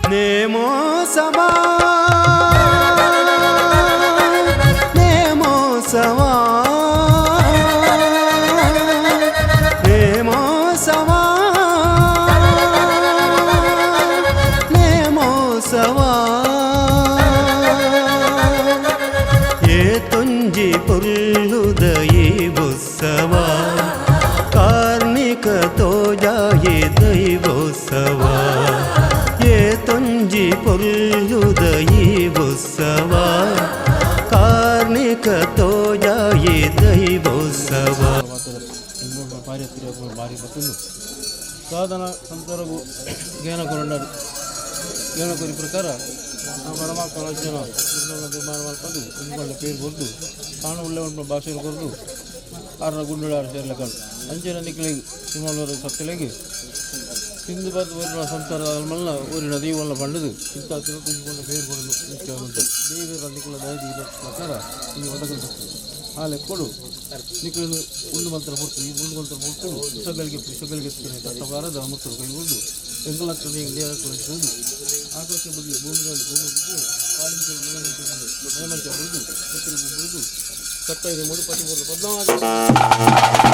Nemo Nemo Nemo Nemo ಏತೊಂಜಿ ಪೊರ್ಲುದ ಈ ಉತ್ಸವ ಕಾರ್ಣಿಕ ತೋಜಾಯಿ ದೈವೋತ್ಸವ ಏತೊಂಜಿ ಪೊರ್ಲುದ ಈ ಉತ್ಸವ ಕಾರ್ಣಿಕ ತೋಜಾಯಿ ದೈವೋತ್ಸವ. ಬಾರಿ ಬತ್ತುಂಡು ಸಾಧನ ಸಂತರಗು ಜ್ಞಾನ ಕೊರಂಡರು. ಜ್ಞಾನ ಕೊರಿ ಪ್ರಕಾರ ಆ ಪರಮಾತ್ಮ ಜನ ನಿರ್ಮಾಣ ಮಲ್ಪದು ಉಂಬಳ್ಳ ಪೇರು ಕೊರ್ದು ಕಾಣು ಉಳ್ಳೆ ಉಂಟು ಭಾಷೆ ಕೊರ್ದು ಆರ್ನ ಗುಂಡುಳಾರ ಸೇರ್ಲೆಕಂಡು ಅಂಚಿನ ನಿಕ್ಲೆಗ್ ಸಿಮಲೂರ ಸತ್ತಲೆಗ್ ತಿಂದು ಬದ್ದು ಊರಿನ ಸಂಸಾರ ಮಲ್ಲ ಊರಿನ ದೈವಲ್ಲ ಪಂಡದು ಇಂಥ ತಿರುಕೊಂಡ ಪೇರು ಕೊಡಲು ಮುಖ್ಯ ದೇವರ ನಿಕ್ಕಲ ದಯದಿ ಪ್ರಕಾರ ಈ ಒದಗಲು ಆ ಲೆಕ್ಕೊಡು ನಿಕ್ಕಲು ಉಂಡು ಮಂತ್ರ ಪುರ್ತು ಈ ಉಂಡು ಮಂತ್ರ ಪುರ್ತು ವಿಷಗಳಿಗೆ ವಿಷಗಳಿಗೆ ತಟ್ಟವಾರದ ಅಮೃತ ಕೈಗೊಂಡು ಎಂಗಲಕ್ಕ ನೇರಕೊಂಡು ಆಕಾಶ ಬಗ್ಗೆ ಭೂಮಿಗಳು ಭೂಮಿ ಬಗ್ಗೆ ಪಾಲಿಂಚ ಮಯಮಂಚ ಬುರುದು ಪತ್ತಿರ ಬುರುದು ಕಟ್ಟ ಇದೆ ಮುಡುಪತಿ ಬುರುದು ಪದ್ಮಾವತಿ.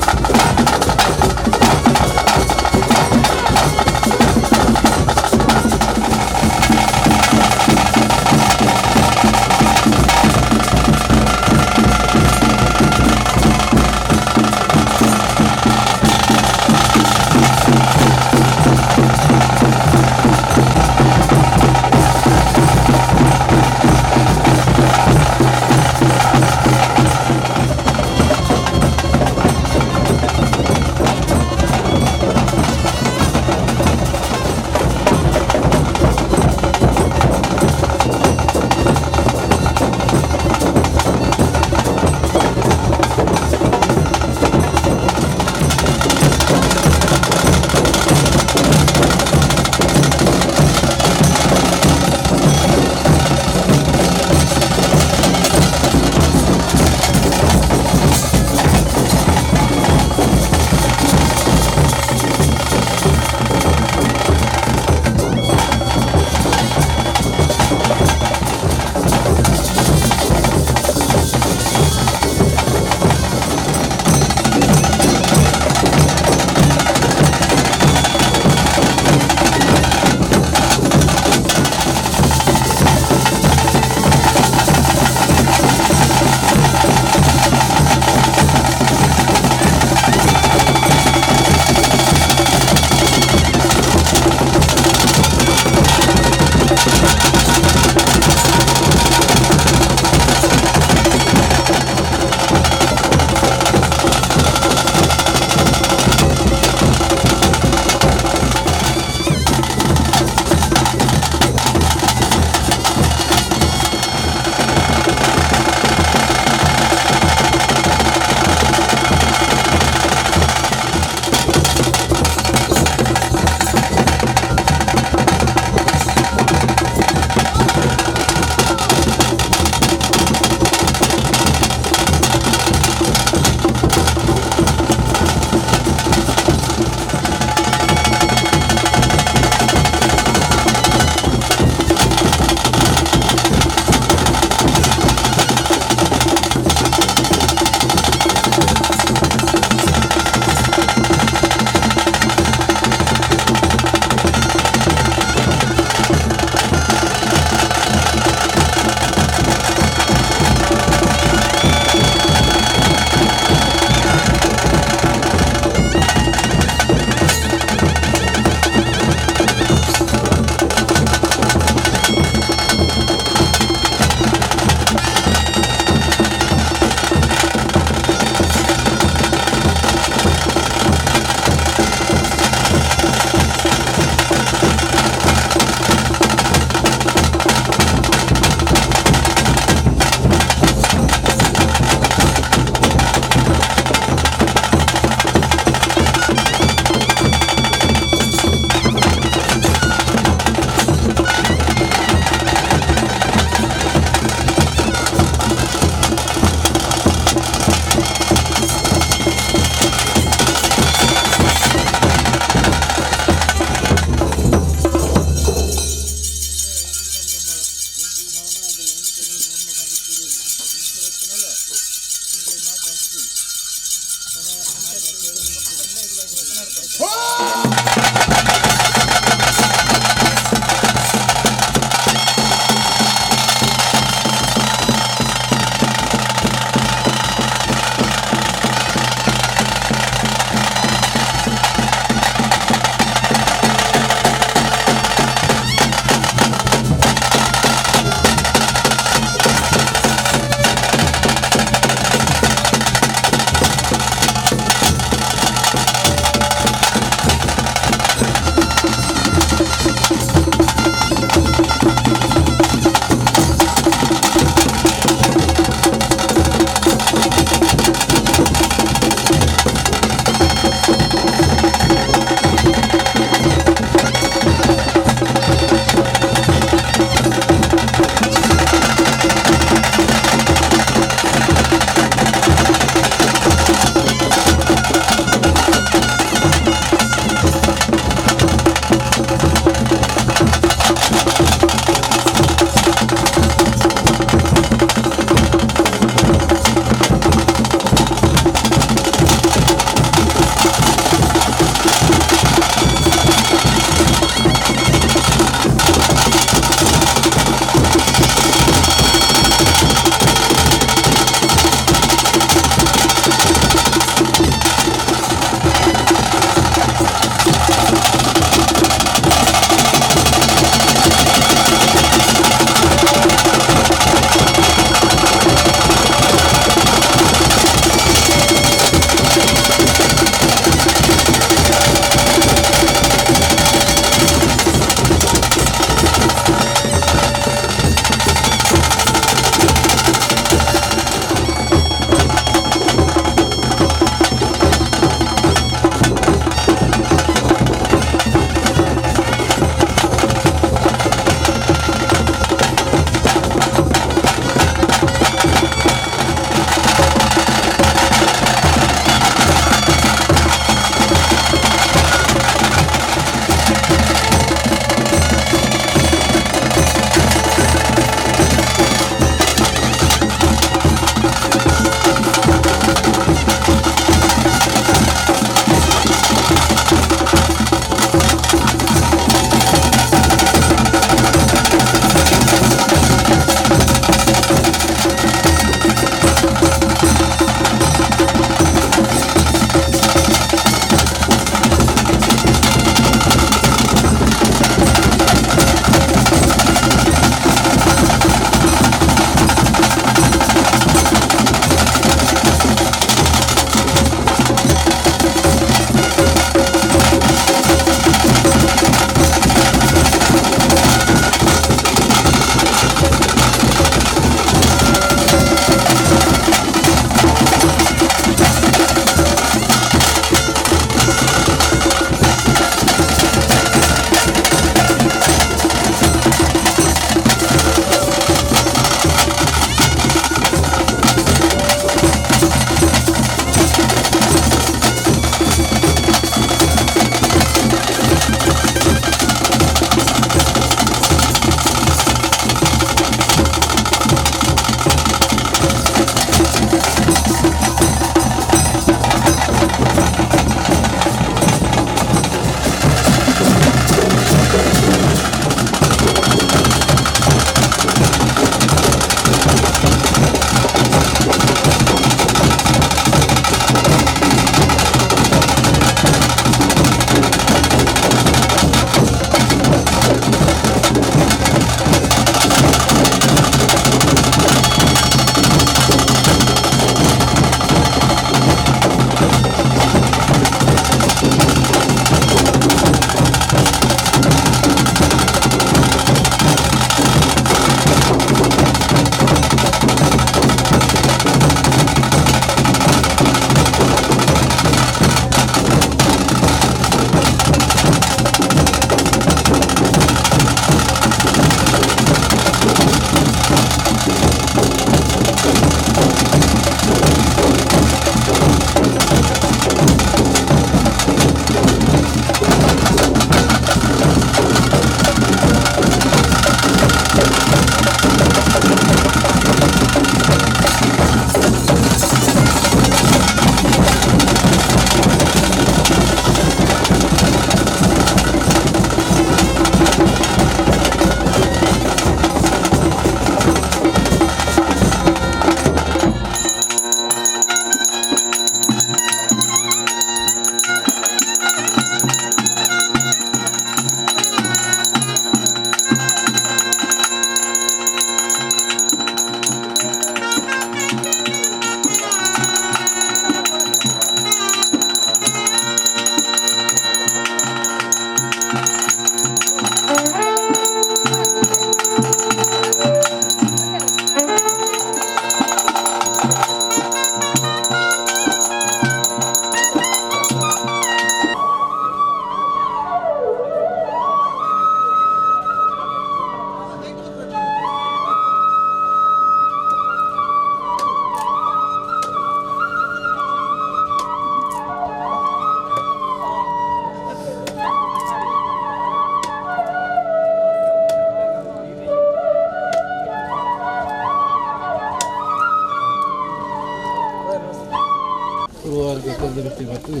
ಭಕ್ತರದ ಬರ್ತದೆ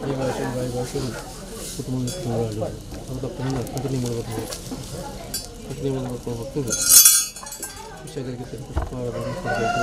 ಈ ಭಾಷೆ ಬಾಯಿ ಭಾಷೆ ಕುಟುಂಬ ಅಗ್ನಿ ಮೂಲಕ ಅಗ್ನಿ ಮೂಲಕ ಭಕ್ತರು ವಿಷಯಗಳಿಗೆ ಪುಷ್ಪ ಆಕಾಶ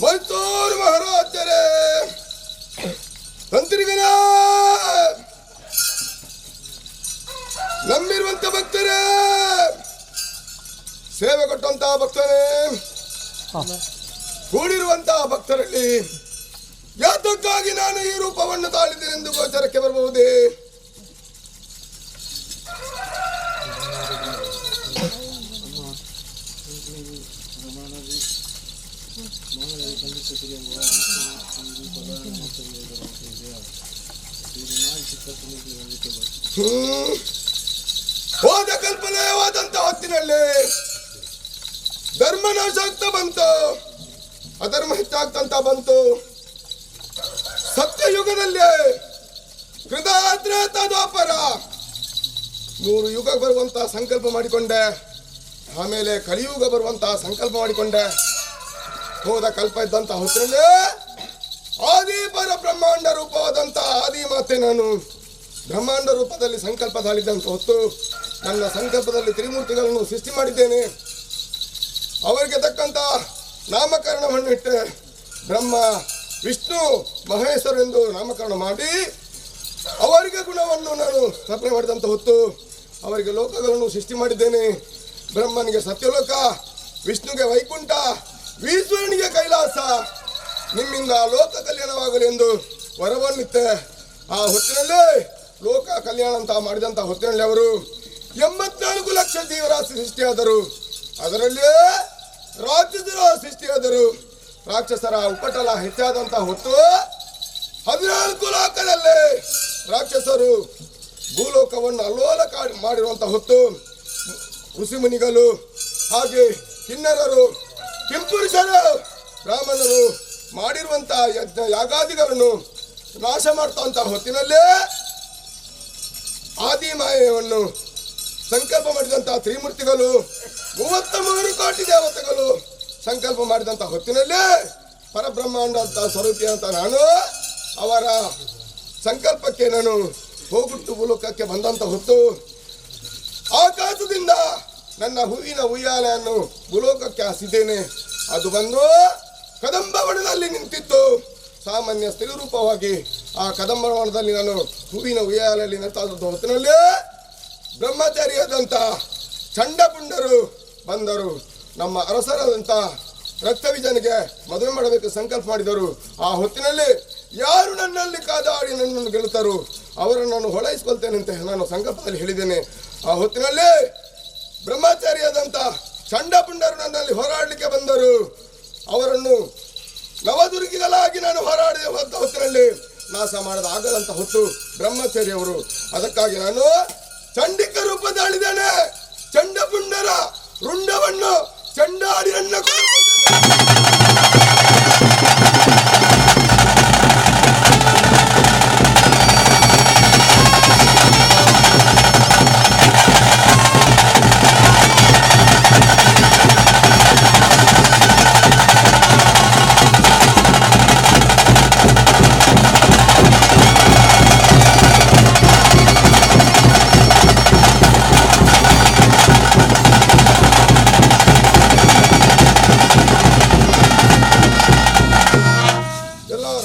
ಮೈಸೂರು ಮಹಾರಾಜರೇ, ತಂತ್ರಿಗಳೇ, ನಂಬಿರುವಂತ ಭಕ್ತರೇ, ಸೇವೆ ಕೊಟ್ಟಂತಹ ಭಕ್ತರೇ, ಕೂಡಿರುವಂತಹ ಭಕ್ತರಲ್ಲಿ ಯಾತಕ್ಕಾಗಿ ನಾನು ಈ ರೂಪವನ್ನು ತಾಳಿದ್ದೇನೆಂದು ಗೋಚರಕ್ಕೆ ಬರಬಹುದೇ? ಹೋದ ಕಲ್ಪನೆಯವಾದಂತ ಹೊತ್ತಿನಲ್ಲಿ ಧರ್ಮನಾಶ ಆಗ್ತಾ ಬಂತು, ಅಧರ್ಮ ಹೆಚ್ಚಾಗ್ತಂತ ಬಂತು. ಸತ್ಯಯುಗದಲ್ಲಿ ಕೃತಾದ್ರೇತದೋಪರ 3 ಯುಗ ಬರುವಂತಹ ಸಂಕಲ್ಪ ಮಾಡಿಕೊಂಡೆ, ಆಮೇಲೆ ಕಲಿಯುಗ ಬರುವಂತಹ ಸಂಕಲ್ಪ ಮಾಡಿಕೊಂಡೆ. ಹೋದ ಕಲ್ಪ ಇದ್ದಂತಹ ಹೊತ್ತಿನಲ್ಲಿ ಆದಿಪರ ಬ್ರಹ್ಮಾಂಡ ರೂಪವಾದಂತಹ ಆದಿ ಮಾತೆ ನಾನು ಬ್ರಹ್ಮಾಂಡ ರೂಪದಲ್ಲಿ ಸಂಕಲ್ಪ ತಾಳಿದ್ದಂಥ ಹೊತ್ತು ನನ್ನ ಸಂಕಲ್ಪದಲ್ಲಿ ತ್ರಿಮೂರ್ತಿಗಳನ್ನು ಸೃಷ್ಟಿ ಮಾಡಿದ್ದೇನೆ. ಅವರಿಗೆ ತಕ್ಕಂಥ ನಾಮಕರಣವನ್ನು ಇಟ್ಟೆ. ಬ್ರಹ್ಮ, ವಿಷ್ಣು, ಮಹೇಶ್ವರೆಂದು ನಾಮಕರಣ ಮಾಡಿ ಅವರಿಗೆ ಗುಣವನ್ನು ನಾನು ಸ್ಥಾಪನೆ ಮಾಡಿದಂಥ ಹೊತ್ತು ಅವರಿಗೆ ಲೋಕಗಳನ್ನು ಸೃಷ್ಟಿ ಮಾಡಿದ್ದೇನೆ. ಬ್ರಹ್ಮನಿಗೆ ಸತ್ಯಲೋಕ, ವಿಷ್ಣುಗೆ ವೈಕುಂಠ, ಈಶ್ವರನಿಗೆ ಕೈಲಾಸ. ನಿಮ್ಮಿಂದ ಲೋಕ ಕಲ್ಯಾಣವಾಗಲಿ ಎಂದು ವರವನ್ನಿತ್ತೆ. ಆ ಹೊತ್ತಿನಲ್ಲೇ ಲೋಕ ಕಲ್ಯಾಣ ಅಂತ ಮಾಡಿದಂಥ ಹೊತ್ತಿನಲ್ಲಿ ಅವರು 84 ಲಕ್ಷ ಜೀವರಾಶಿ ಸೃಷ್ಟಿಯಾದರು. ಅದರಲ್ಲೇ ರಾಕ್ಷಸರ ಸೃಷ್ಟಿಯಾದರು. ರಾಕ್ಷಸರ ಉಪಟಲ ಹೆಚ್ಚಾದಂಥ ಹೊತ್ತು 14 ಲೋಕದಲ್ಲಿ ರಾಕ್ಷಸರು ಭೂಲೋಕವನ್ನು ಅಲ್ಲೋಲ ಮಾಡಿರುವಂಥ ಹೊತ್ತು ಋಷಿಮುನಿಗಳು ಹಾಗೆ ಕಿನ್ನರರು, ಕಿಂಪುರುಷರು, ಬ್ರಾಹ್ಮಣರು ಮಾಡಿರುವಂಥ ಯಜ್ಞ ಯಾಗಾದಿಗಳನ್ನು ನಾಶ ಮಾಡ್ತಂಥ ಹೊತ್ತಿನಲ್ಲೇ ಆದಿಮಾಯವನ್ನು ಸಂಕಲ್ಪ ಮಾಡಿದಂಥ ತ್ರಿಮೂರ್ತಿಗಳು, 33 ಕೋಟಿ ದೇವತೆಗಳು ಸಂಕಲ್ಪ ಮಾಡಿದಂಥ ಹೊತ್ತಿನಲ್ಲೇ ಪರಬ್ರಹ್ಮಾಂಡ ಅಂತ ಸ್ವರೂಪಿ ಅಂತ ನಾನು ಅವರ ಸಂಕಲ್ಪಕ್ಕೆ ನಾನು ಹೋಗುಟ್ಟು ಭೂಲೋಕಕ್ಕೆ ಬಂದಂಥ ಹೊತ್ತು ಆಕಾಶದಿಂದ ನನ್ನ ಹೂವಿನ ಉಯ್ಯಾಲೆಯನ್ನು ಭೂಲೋಕಕ್ಕೆ ಹಾಸಿದ್ದೇನೆ. ಅದು ಬಂದು ಕದಂಬವನದಲ್ಲಿ ನಿಂತಿತ್ತು. ಸಾಮಾನ್ಯ ಸ್ತ್ರೀ ರೂಪವಾಗಿ ಆ ಕದಂಬವನದಲ್ಲಿ ನಾನು ಹೂವಿನ ಉಯ್ಯಾಲೆಯಲ್ಲಿ ನಿಂತಾದ ಹೊತ್ತಿನಲ್ಲೇ ಬ್ರಹ್ಮಚಾರಿಯಾದಂಥ ಚಂಡಪುಂಡರು ಬಂದರು. ನಮ್ಮ ಅರಸರಾದಂಥ ರಕ್ತಬೀಜನಿಗೆ ಮದುವೆ ಮಾಡಬೇಕು ಸಂಕಲ್ಪ ಮಾಡಿದರು. ಆ ಹೊತ್ತಿನಲ್ಲಿ ಯಾರು ನನ್ನಲ್ಲಿ ಕಾದಾಡಿ ನನ್ನನ್ನು ಗೆಲ್ಲುತ್ತಾರೋ ಅವರನ್ನು ನಾನು ಹೊಳೈಸ್ಕೊಳ್ತೇನೆ ಅಂತ ನಾನು ಸಂಕಲ್ಪದಲ್ಲಿ ಹೇಳಿದ್ದೇನೆ. ಆ ಹೊತ್ತಿನಲ್ಲಿ ಬ್ರಹ್ಮಚಾರಿಯಾದಂಥ ಚಂಡಪುಂಡರು ನನ್ನಲ್ಲಿ ಹೋರಾಡಲಿಕ್ಕೆ ಬಂದರು. ಅವರನ್ನು ನವದುರ್ಗಿಗಳಾಗಿ ನಾನು ಹೋರಾಡಿದ ಹೊತ್ತಿನಲ್ಲಿ ನಾಶ ಮಾಡದ ಆಗದಂಥ ಹೊತ್ತು ಬ್ರಹ್ಮಚಾರಿಯವರು. ಅದಕ್ಕಾಗಿ ನಾನು ಚಂಡಿಕ ರೂಪ ತಾಳಿದ್ದೇನೆ. ಚಂಡಪುಂಡರ ರುಂಡವನ್ನು ಚಂಡಾಡಿ ನನ್ನ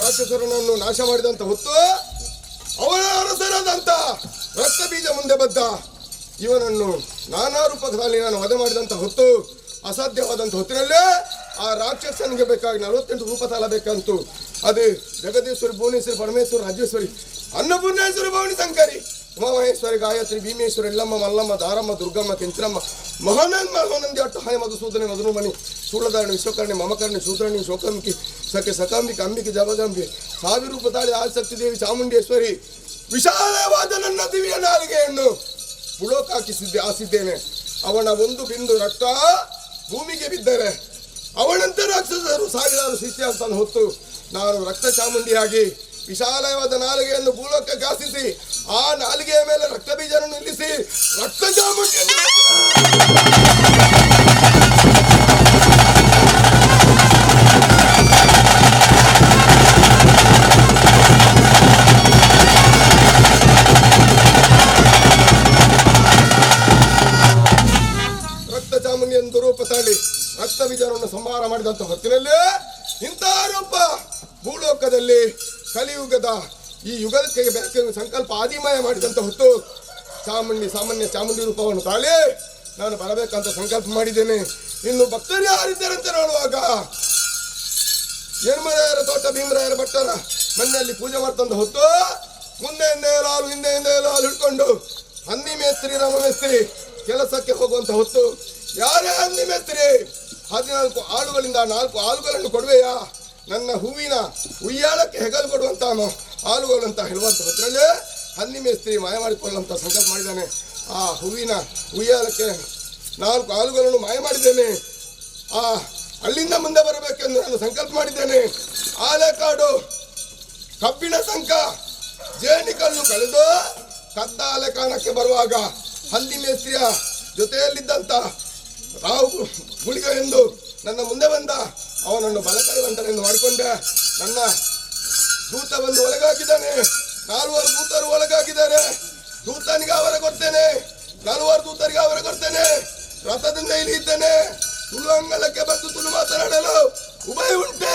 ರಾಕ್ಷಸರನ್ನು ನಾಶ ಮಾಡಿದಂತ ಹೊತ್ತು ಅವನ ಅರಸರಾದಂತ ರಕ್ತ ಬೀಜ ಮುಂದೆ ಬದ್ದ ಇವನನ್ನು ನಾನಾ ರೂಪದಲ್ಲಿ ನಾನು ವಧೆ ಮಾಡಿದಂತ ಹೊತ್ತು ಅಸಾಧ್ಯವಾದಂಥ ಹೊತ್ತಿನಲ್ಲೇ ಆ ರಾಕ್ಷಸನಿಗೆ ಬೇಕಾಗಿ 48 ರೂಪ ತಾಳಬೇಕಂತು. ಅದು ಜಗದೀಶ್ವರಿ, ಭುವನೇಶ್ವರಿ, ಪರಮೇಶ್ವರಿ, ರಾಜೇಶ್ವರಿ, ಅನ್ನಪೂರ್ಣೇಶ್ವರಿ, ಭವಾನಿ ಶಂಕರಿ, ಉಮಾಮಹೇಶ್ವರಿ, ಗಾಯತ್ರಿ, ಭೀಮೇಶ್ವರಿ, ಎಲ್ಲಮ್ಮ, ಮಲ್ಲಮ್ಮ, ದಾರಮ್ಮ, ದುರ್ಗಮ್ಮ, ಕೆಂಚರಮ್ಮ, ಮಹಾನಂದ, ಮಹಾನಂದಿ, ಅಟ್ಟಹಾಯ, ಮಧುಸೂದನೆ, ಮಧುಮಣಿ, ಶೂಲಧಾರಣಿ, ವಿಶ್ವಕರ್ಣಿ, ಮಮಕರ್ಣಿ, ಶೂದ್ರಣಿ, ಶೋಕಾಂಬಿಕೆ, ಸಖೆ, ಸಕಾಂಬಿಕೆ, ಅಂಬಿಕೆ, ಜಗದಂಬೆ, ಸಾವಿರ ರೂಪ ತಾಳಿ ಆಸಕ್ತಿ ದೇವಿ ಚಾಮುಂಡೇಶ್ವರಿ, ವಿಶಾಲವಾದ ನನ್ನ ದಿವ್ಯ ನಾಲಿಗೆಯನ್ನು ಪುಳೋಕಾಕಿಸಿದ್ದೆ ಆಸಿದ್ದೇನೆ. ಅವನ ಒಂದು ಬಿಂದು ರಕ್ತ ಭೂಮಿಗೆ ಬಿದ್ದರೆ ಅವನಂತೆ ರಾಕ್ಷಸರು ಸಾವಿರಾರು ಶಿಷ್ಯ ಹೊತ್ತು ನಾನು ರಕ್ತ ಚಾಮುಂಡಿಯಾಗಿ ವಿಶಾಲವಾದ ನಾಲಿಗೆಯನ್ನು ಭೂಲೋಕಕ್ಕೆ ಹಾಸಿಸಿ ಆ ನಾಲಿಗೆಯ ಮೇಲೆ ರಕ್ತ ಬೀಜವನ್ನು ನಿಲ್ಲಿಸಿ ರಕ್ತ ಚಾಮುಂಡಿಯನ್ನು ರಕ್ತ ಚಾಮುಂಡಿ ಎಂದು ರೂಪ ತಾಳಿ ರಕ್ತ ಬೀಜವನ್ನು ಸಂಹಾರ ಮಾಡಿದಂಥ ಹೊತ್ತಿನಲ್ಲೇ ಇಂತಹ ರೂಪ ಭೂಲೋಕದಲ್ಲಿ ಕಲಿಯುಗದ ಈ ಯುಗಕ್ಕೆ ಬೇಕೆಂದು ಸಂಕಲ್ಪ ಆದಿಮಯ ಮಾಡಿದಂಥ ಹೊತ್ತು ಚಾಮುಂಡಿ ಸಾಮಾನ್ಯ ಚಾಮುಂಡಿ ರೂಪವನ್ನು ತಾಳಿ ನಾನು ಬರಬೇಕಂತ ಸಂಕಲ್ಪ ಮಾಡಿದ್ದೇನೆ. ಇನ್ನು ಭಕ್ತರು ಯಾರಿದ್ದಾರೆ ಅಂತ ನೋಡುವಾಗ ಯರ್ಮರಾಯರ ತೋಟ ಭೀಮರಾಯರ ಭಟ್ಟರ ಮನೆಯಲ್ಲಿ ಪೂಜೆ ಮಾಡ್ತಂತ ಹೊತ್ತು ಮುಂದೆ ಹಿಂದೆ ಲಾಲು ಹಿಂದೆ ಹಿಂದೆ ಲಾಲು ಹಿಡ್ಕೊಂಡು ಹಂದಿ ಮೇಸ್ತ್ರಿ ರಾಮ ಮೇಸ್ತ್ರಿ ಕೆಲಸಕ್ಕೆ ಹೋಗುವಂತ ಹೊತ್ತು ಯಾರೇ ಹಂದಿ ಮೇಸ್ತ್ರಿ 14 ಆಳುಗಳಿಂದ 4 ಆಳುಗಳನ್ನು ಕೊಡುವೆಯಾ, ನನ್ನ ಹೂವಿನ ಉಯ್ಯಾಳಕ್ಕೆ ಹೆಗಲು ಕೊಡುವಂತ ಆಳುಗಳು ಅಂತ ಹೇಳುವಂಥ ಹೊತ್ತಿನಲ್ಲಿ ಹಂದಿ ಮೇಸ್ತ್ರಿ ಮಾಯ ಮಾಡಿಕೊಳ್ಳುವಂಥ ಸಂಕಲ್ಪ ಮಾಡಿದ್ದಾನೆ. ಆ ಹೂವಿನ ಉಯ್ಯಾಳಕ್ಕೆ 4 ಆಳುಗಳನ್ನು ಮಾಯ ಮಾಡಿದ್ದೇನೆ. ಆ ಅಲ್ಲಿಂದ ಮುಂದೆ ಬರಬೇಕೆಂದು ನಾನು ಸಂಕಲ್ಪ ಮಾಡಿದ್ದೇನೆ. ಆಲೆಕಾಡು ಕಬ್ಬಿಣ ಸಂಕ ಜೇನಿಕಲ್ಲು ಕಳೆದು ಕದ್ದ ಆಲೆಕಾನಕ್ಕೆ ಬರುವಾಗ ಹಂದಿ ಮೇಸ್ತ್ರಿಯ ಜೊತೆಯಲ್ಲಿದ್ದಂಥ ರಾವು ಗುಳಿಗ ಎಂದು ನನ್ನ ಮುಂದೆ ಬಂದ ಅವನನ್ನು ಬಲಕೈ ಬಂಟನೆಂದು ಮಾಡಿಕೊಂಡೆ. ನನ್ನ ದೂತ ಬಂದು ಒಳಗಾಗಿದ್ದಾನೆ. 4 ದೂತರು ಒಳಗಾಗಿದ್ದಾರೆ. ದೂತನಿಗೆ ಅವರ ಕೊಡ್ತೇನೆ, 4 ದೂತರಿಗೆ ಅವರ ಕೊಡ್ತೇನೆ. ರಥದಿಂದ ಇಳಿಯುತ್ತೇನೆ. ತುಳು ಅಂಗಳಕ್ಕೆ ಬಂದು ತುಳು ಮಾತನಾಡಲು ಉಭಯ ಉಂಟೆ.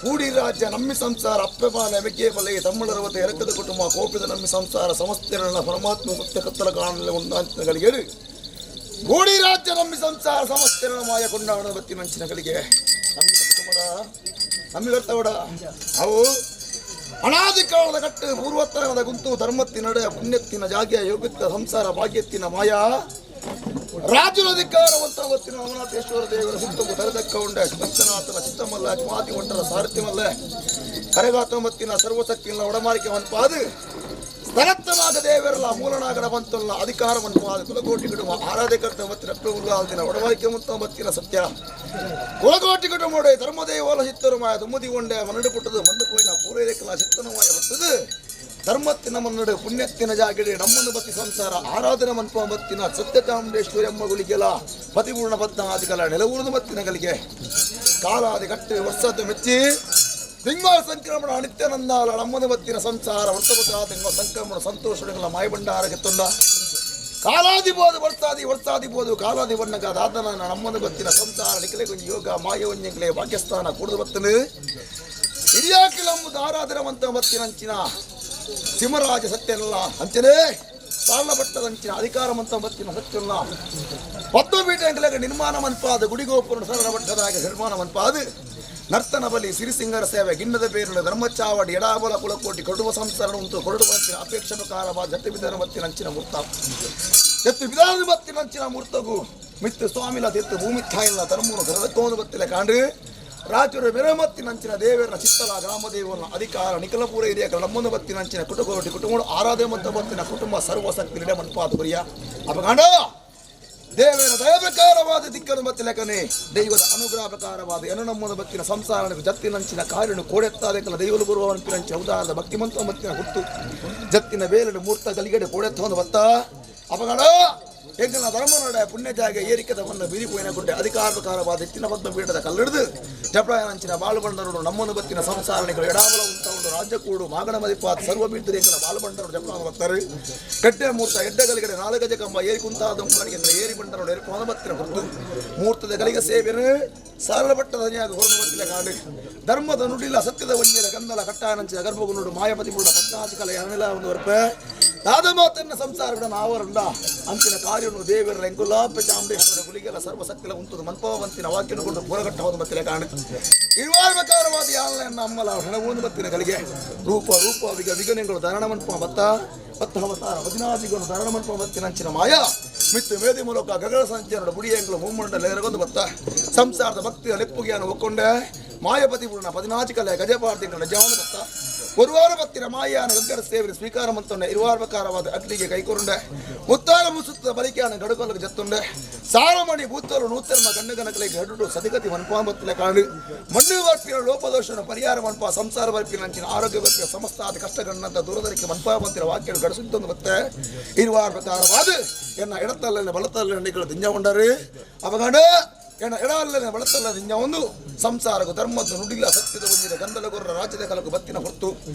ಕೂಡಿ ರಾಜ್ಯ ನಮ್ಮಿ ಸಂಸಾರ ಅಪ್ಪೆಬಾಲೆ ಮೆಗ್ಗೆ ಬಲೆ ತಮ್ಮಳರವತೆ ಎರಕದ ಕುಟುಂಬ ಕೋಪಿದ ನಮ್ಮಿ ಸಂಸಾರ ಸಮಸ್ತೆರಳ ಪರಮಾತ್ಮ ಸತ್ಯ ಕತ್ತಲ ಕಾಣಲೆ ಒಂದಾಂತಿನಗಳಿಗೆ ಕೂಡಿ ರಾಜ್ಯ ನಮ್ಮಿ ಸಂಸಾರ ಸಮಸ್ತೆರಳ ಮಾಯ ಕೊಂಡಾಡ ಬತ್ತಿನಂಚಿನಗಳಿಗೆ ನಮ್ಮ ಕುಟುಂಬದ ನಮ್ಮಿಗರ್ತವಡ ಅವು ಅನಾದಿ ಕಾಲದ ಕಟ್ಟು ಪೂರ್ವೋತ್ತರದ ಗುಂತು ಧರ್ಮತ್ತಿನಡೆ ಪುಣ್ಯತ್ತಿನ ಜಾಗೆಯ ಯೋಗತ್ತ ಸಂಸಾರ ಭಾಗ್ಯತ್ತಿನ ಮಾಯಾ ರಾಜನ ಅಧಿಕಾರವಂತ ಹೊತ್ತಿನ ಅಮನಾಥೇಶ್ವರ ದೇವರ ಸುತ್ತಮು ತರದಕ್ಕ ಉಂಡ ಪಂಚನಾಥನ ಚಿತ್ತಮಲ್ಲ ಮಾತಿ ಒಂಟರ ಸಾರಥ್യമಲ್ಲ ಕರೆಗಾತ ಮತ್ತಿನ ಸರ್ವಶಕ್ತಿಯ ಒಡಮಾರಿಕೆ ಮನ್ಪಾದು ಸ್ಥಳತ್ತನಾಗ ದೇವರಲ್ಲ ಮೂಲನಾಗರ ಬಂತಲ್ಲ ಅಧಿಕಾರ ಮನ್ಪಾದು ಕುಲಕೋಟಿ ಕುಟುಂಬ ಆರಾಧಕರ್ತ ಮತ್ತಿನ ಪ್ರಭುಲ್ಲಾಲ್ದಿನ ಒಡಮಾರಿಕೆ ಮುತ್ತ ಮತ್ತಿನ ಸತ್ಯ ಕುಲಕೋಟಿ ಕುಟುಂಬ ಧರ್ಮದೇವಲ ಸಿತ್ತರು ಮಾಯ ತುಮ್ಮದಿ ಒಂಡೆ ಮನ್ನಡು ಪುಟ್ಟದು ಮಂದು ಕೋಯಿನ ಪೂರೈಕಲ ಸಿತ್ತನ ಮಾಯ ಹೊತ್ತದು ಧರ್ಮತ್ತಿನ ಮನ್ನಡು ಪುಣ್ಯತ್ತಿನ ಜಾಗಡೆ ನಮ್ಮನ್ನು ಬತ್ತಿ ಸಂಸಾರ ಆರಾಧನೆ ಮನ್ಪ ಮತ್ತಿನ ಸತ್ಯ ಚಾಮುಂಡೇಶ್ವರಿ ಅಮ್ಮಗುಳಿಗೆಲ ಪತಿಪೂರ್ಣ ಪದ್ಮಾದಿಗಳ ನೆಲವೂರ್ದು ಮತ್ತಿನ ಗಲಿಗೆ ಕಾಲಾದಿ ಕಟ್ಟು ವರ್ಷದ್ದು ಮೆಚ್ಚಿ ತಿಂಗಳ ಸಂಕ್ರಮಣ ಅನಿತ್ಯನಂದಾಲ ನಮ್ಮದು ಬತ್ತಿನ ಸಂಸಾರ ವರ್ತಪದ ತಿಂಗಳ ಸಂಕ್ರಮಣ ಸಂತೋಷಗಳ ಮಾಯಭಂಡಾರ ತುಂಡ ಕಾಲಾದಿ ಬೋದು ವರ್ಷಾದಿ ವರ್ಷಾದಿ ಬೋದು ಕಾಲಾದಿ ಬಣ್ಣಗ ದಾದನ ನಮ್ಮದು ಬತ್ತಿನ ಸಂಸಾರ ನಿಖಲೆ ಕೊಂಜಿ ಯೋಗ ಮಾಯವನ್ಯಂಗ್ಲೆ ಭಾಗ್ಯಸ್ಥಾನ ಕೂಡದು ಬತ್ತನು ಹಿರಿಯಾಕಿಲಂಬುದು ಆರಾಧನವಂತ ಬತ್ತಿನಂಚಿನ ಸಿಂಹರಾಜ ಸತ್ಯನಲ್ಲ ಅಂಚನೆ ಸಾಲಬಟ್ಟದಂಚಿನ ಅಧಿಕಾರವಂತ ಬತ್ತಿನ ಸತ್ಯಲ್ಲ ಪದ್ಮಪೀಠ ನಿರ್ಮಾಣ ಮನ್ಪಾದ ಗುಡಿಗೋಪುರ ಸರಳ ಬಟ್ಟದಾಗ ನಿರ್ಮಾಣ ಮನ್ಪಾದ ನರ್ತನ ಬಲಿ ಸಿರಿಸಿಂಗರ ಸೇವೆ ಗಿಣ್ಣದ ಬೇರುಳ ಧರ್ಮಚಾವಡಿ ಎಡಾಬಲ ಕುಲಕೋಟಿ ಕೊಡುವ ಸಂಸಾರ ಉಂಟು ಕೊರಡುವಂತಿನ ಅಪೇಕ್ಷಣಕಾರವಾದ ಜತ್ತು ವಿಧಾನ ಬತ್ತಿನ ಅಂಚಿನ ಮೂರ್ತ ಜತ್ತು ವಿಧಾನ ಬತ್ತಿನ ಅಂಚಿನ ಮೂರ್ತಗು ಮಿತ್ತು ಸ್ವಾಮಿಲ ತೆತ್ತು ಭೂಮಿ ತಾಯಿಲ್ಲ ಧರ್ಮನು ಕರೆದಕ್ಕೋನು ಬತ್ತಿಲ್ಲ ಕಾಂಡು ರಾಜರು ಮೆರಮತ್ತಿನಂಚಿನ ದೇವರ ಚಿತ್ತಲ ಗ್ರಾಮದೇವನ ಅಧಿಕಾರ ನಿಖಲಪುರ ಹಿರಿಯ ನಮ್ಮನ್ನು ಬತ್ತಿನಂಚಿನ ಕುಟುಂಬ ಕುಟುಂಬ ಆರಾಧನೆ ಮತ್ತು ಬತ್ತಿನ ಕುಟುಂಬ ಸರ್ವಶಕ್ತಿ ನಿಡೆ ಮನ್ಪಾದ ಬರಿಯ ಅಪಗಾಂಡ ದೇವರ ದಯ ಪ್ರಕಾರವಾದ ದಿಕ್ಕನು ಬತ್ತಿ ಲೆಕ್ಕನೆ ದೈವದ ಅನುಗ್ರಹ ಪ್ರಕಾರವಾದ ಎನು ನಮ್ಮನ್ನು ಬತ್ತಿನ ಸಂಸಾರ ಜತ್ತಿನಂಚಿನ ಕಾರ್ಯನು ಕೋಡೆತ್ತಾದೆಕಲ ದೈವಲು ಗುರುವನಂಪಿನಂಚಿನ ಉದಾರದ ಭಕ್ತಿಮಂತ ಬತ್ತಿನ ಹುಟ್ಟು ಜತ್ತಿನ ಬೇಲನು ಮೂರ್ತ ಗಲಿಗಡೆ ಕೋಡೆತ್ತವನ್ನು ಬತ್ತ ಅಪಗಣ ಎಂಗಲ ಧರ್ಮನೊಡೆ ಪುಣ್ಯ ಜಾಗ ಏರಿಕೆದ ಬನ್ನ ಬಿರಿಪೋಯಿನ ಗುಡ್ಡೆ ಅಧಿಕಾರ ಪ್ರಕಾರವಾದ ಎತ್ತಿನ ಪದ್ಮ ಪೀಠದ ಕಲ್ಲಿಡಿದು ಜಪ್ರಾಯನಂಚಿನ ಬಾಳುಬಂಡರು ನಮ್ಮನ್ನು ಬತ್ತಿನ ಸಂಸಾರಣಿಗಳು ಎಡಾಬಲ ಉಂಟವನ್ನು ರಾಜ್ಯಕೂಡು ಮಾಗಣ ಮದಿಪಾತ್ ಸರ್ವ ಬೀರ್ತರೇಕಲ ಬಾಳುಬಂಡರು ಜಪ್ರಾನ ಬರ್ತಾರೆ ಕಡ್ಡೆ ಮೂರ್ತ ಎಡ್ಡಗಲಿಗಡೆ ನಾಲ್ಗಜ ಕಂಬ ಏರಿ ಕುಂತಾದ ಮುಂಗಡಿಗೆ ಏರಿ ಬಂಡರು ಏರ್ಕೋನ ಬತ್ತಿನ ಹೊರತು ಮೂರ್ತದ ಗಲಿಗೆ ಸೇವೆನು ಸಾರಳ ಬಟ್ಟದ ಧನಿಯಾಗ ಹೊರನು ಬತ್ತಿನ ಕಾಡು ಧರ್ಮದ ನುಡಿಲ ಸತ್ಯದ ಒಂಜಿಲ ಗಂಧಲ ಕಟ್ಟಾನಂಚಿನ ಗರ್ಭಗುನುಡು ಮಾಯಪತಿ ಮುಳ್ಳ ಪದ್ನಾಚಿಕಲ ಯಾನೆಲ್ಲ ಒಂದು ವರ್ಪ ದಾದ ಮಾತನ್ನ ಸಂಸಾರಗಳ ನಾವರಂಡ ಅಂತಿನ ಕಾರ್ಯನು ದೇವರ ಎಂಕುಲಾಪ ಚಾಮುಂಡೇಶ್ವರ ಗುಳಿಗೆಲ್ಲ ಸರ್ವಸಕ್ತಿಲ ಉಂಟು ಮನ್ಪವಂತಿನ ವಾಕ್ಯನು ಕೊಂಡು ಪೂರಗಟ್ಟಬಹುದು ಮತ್ತಿನ ಕಾಣ ಇರುವಾರ ಪ್ರಕಾರವಾದ ಯಾಲನ್ನ ಅಮ್ಮಲ ಹೆಣವೂನು ಬತ್ತಿನ ಗಳಿಗೆ ರೂಪ ರೂಪ ವಿಗ ವಿಗನೆಗಳು ಧಾರಣ ಮನ್ಪ ಬತ್ತ ಪತ್ತ ಅವತಾರ ಹದಿನಾದಿಗಳು ಧಾರಣ ಮನ್ಪ ಬತ್ತಿನ ಅಂಚಿನ ಮಾಯ ಮಿತ್ತು ಮೇದಿ ಮೂಲಕ ಗಗನ ಸಂಚಾರದ ಬುಡಿಯಂಗಳು ಮುಮ್ಮಂಡಲ ಎರಗೊಂದು ಬತ್ತ ಸಂಸಾರದ ಭಕ್ತಿಯ ಲೆಪ್ಪುಗೆಯನ್ನು ಒಕ್ಕೊಂಡೆ ಮಾಯಪತಿ ಪೂರ್ಣ ಪದಿನಾಚಿಕಲೆ ಗಜಪಾರ್ತಿಗಳ ಜವನ ಬತ್ತ ಒರುವಾರ ಬತ್ತಿನ ಮಾಯಾನ ಗಗ್ಗರ ಸೇವನೆ ಸ್ವೀಕಾರ ಮಂತೊಂಡೆ ಇರುವಾರ ಪ್ರಕಾರವಾದ ಅಗ್ನಿಗೆ ಕೈಕೊರುಂಡೆ ಮುತ್ತಾರ ಮುಸುತ್ತದ ಬಲಿಕೆಯಾನ ಗಡುಕೊಲಗ ಜತ್ತುಂಡೆ ಸಾರಮಣಿ ಭೂತರು ನೂತರ್ಮ ಗಣ್ಣಗನಕಲಿಗೆ ಹಡುಡು ಸತಿಗತಿ ಮನ್ಪಾಂಬತ್ತಿನ ಕಾಣು ಮಣ್ಣು ಬರ್ಪಿನ ಲೋಪದೋಷನ ಪರಿಹಾರ ಮನ್ಪ ಸಂಸಾರ ಬರ್ಪಿನ ಅಂಚಿನ ಆರೋಗ್ಯ ಬರ್ಪಿನ ಸಮಸ್ತಾದ ಕಷ್ಟಗಣ್ಣಂತ ದೂರದರಿಕೆ ಮನ್ಪಾಂಬತ್ತಿನ ವಾಕ್ಯಗಳು ಗಡಿಸುತ್ತೊಂದು ಮತ್ತೆ ಇರುವಾರ ಪ್ರಕಾರವಾದ ಎನ್ನ ಎಡತ್ತಲ್ಲ ಬಲತ್ತಲ್ಲ ನಿಗಳು ದಿಂಜಗೊಂಡರು ಅವಗಣ ಎನ್ನ ಎಡಲ್ಲನೆ ಬಳತಲ್ಲ ನಿಂಜ ಒಂದು ಸಂಸಾರಗು ಧರ್ಮದ ನುಡಿಲ ಸತ್ಯದ ಒಂದಿನ ಗಂಧಲ ಗೊರ್ರ ರಾಜ್ಯದ ಕಲಕು ಬತ್ತಿನ ಹೊರ್ತು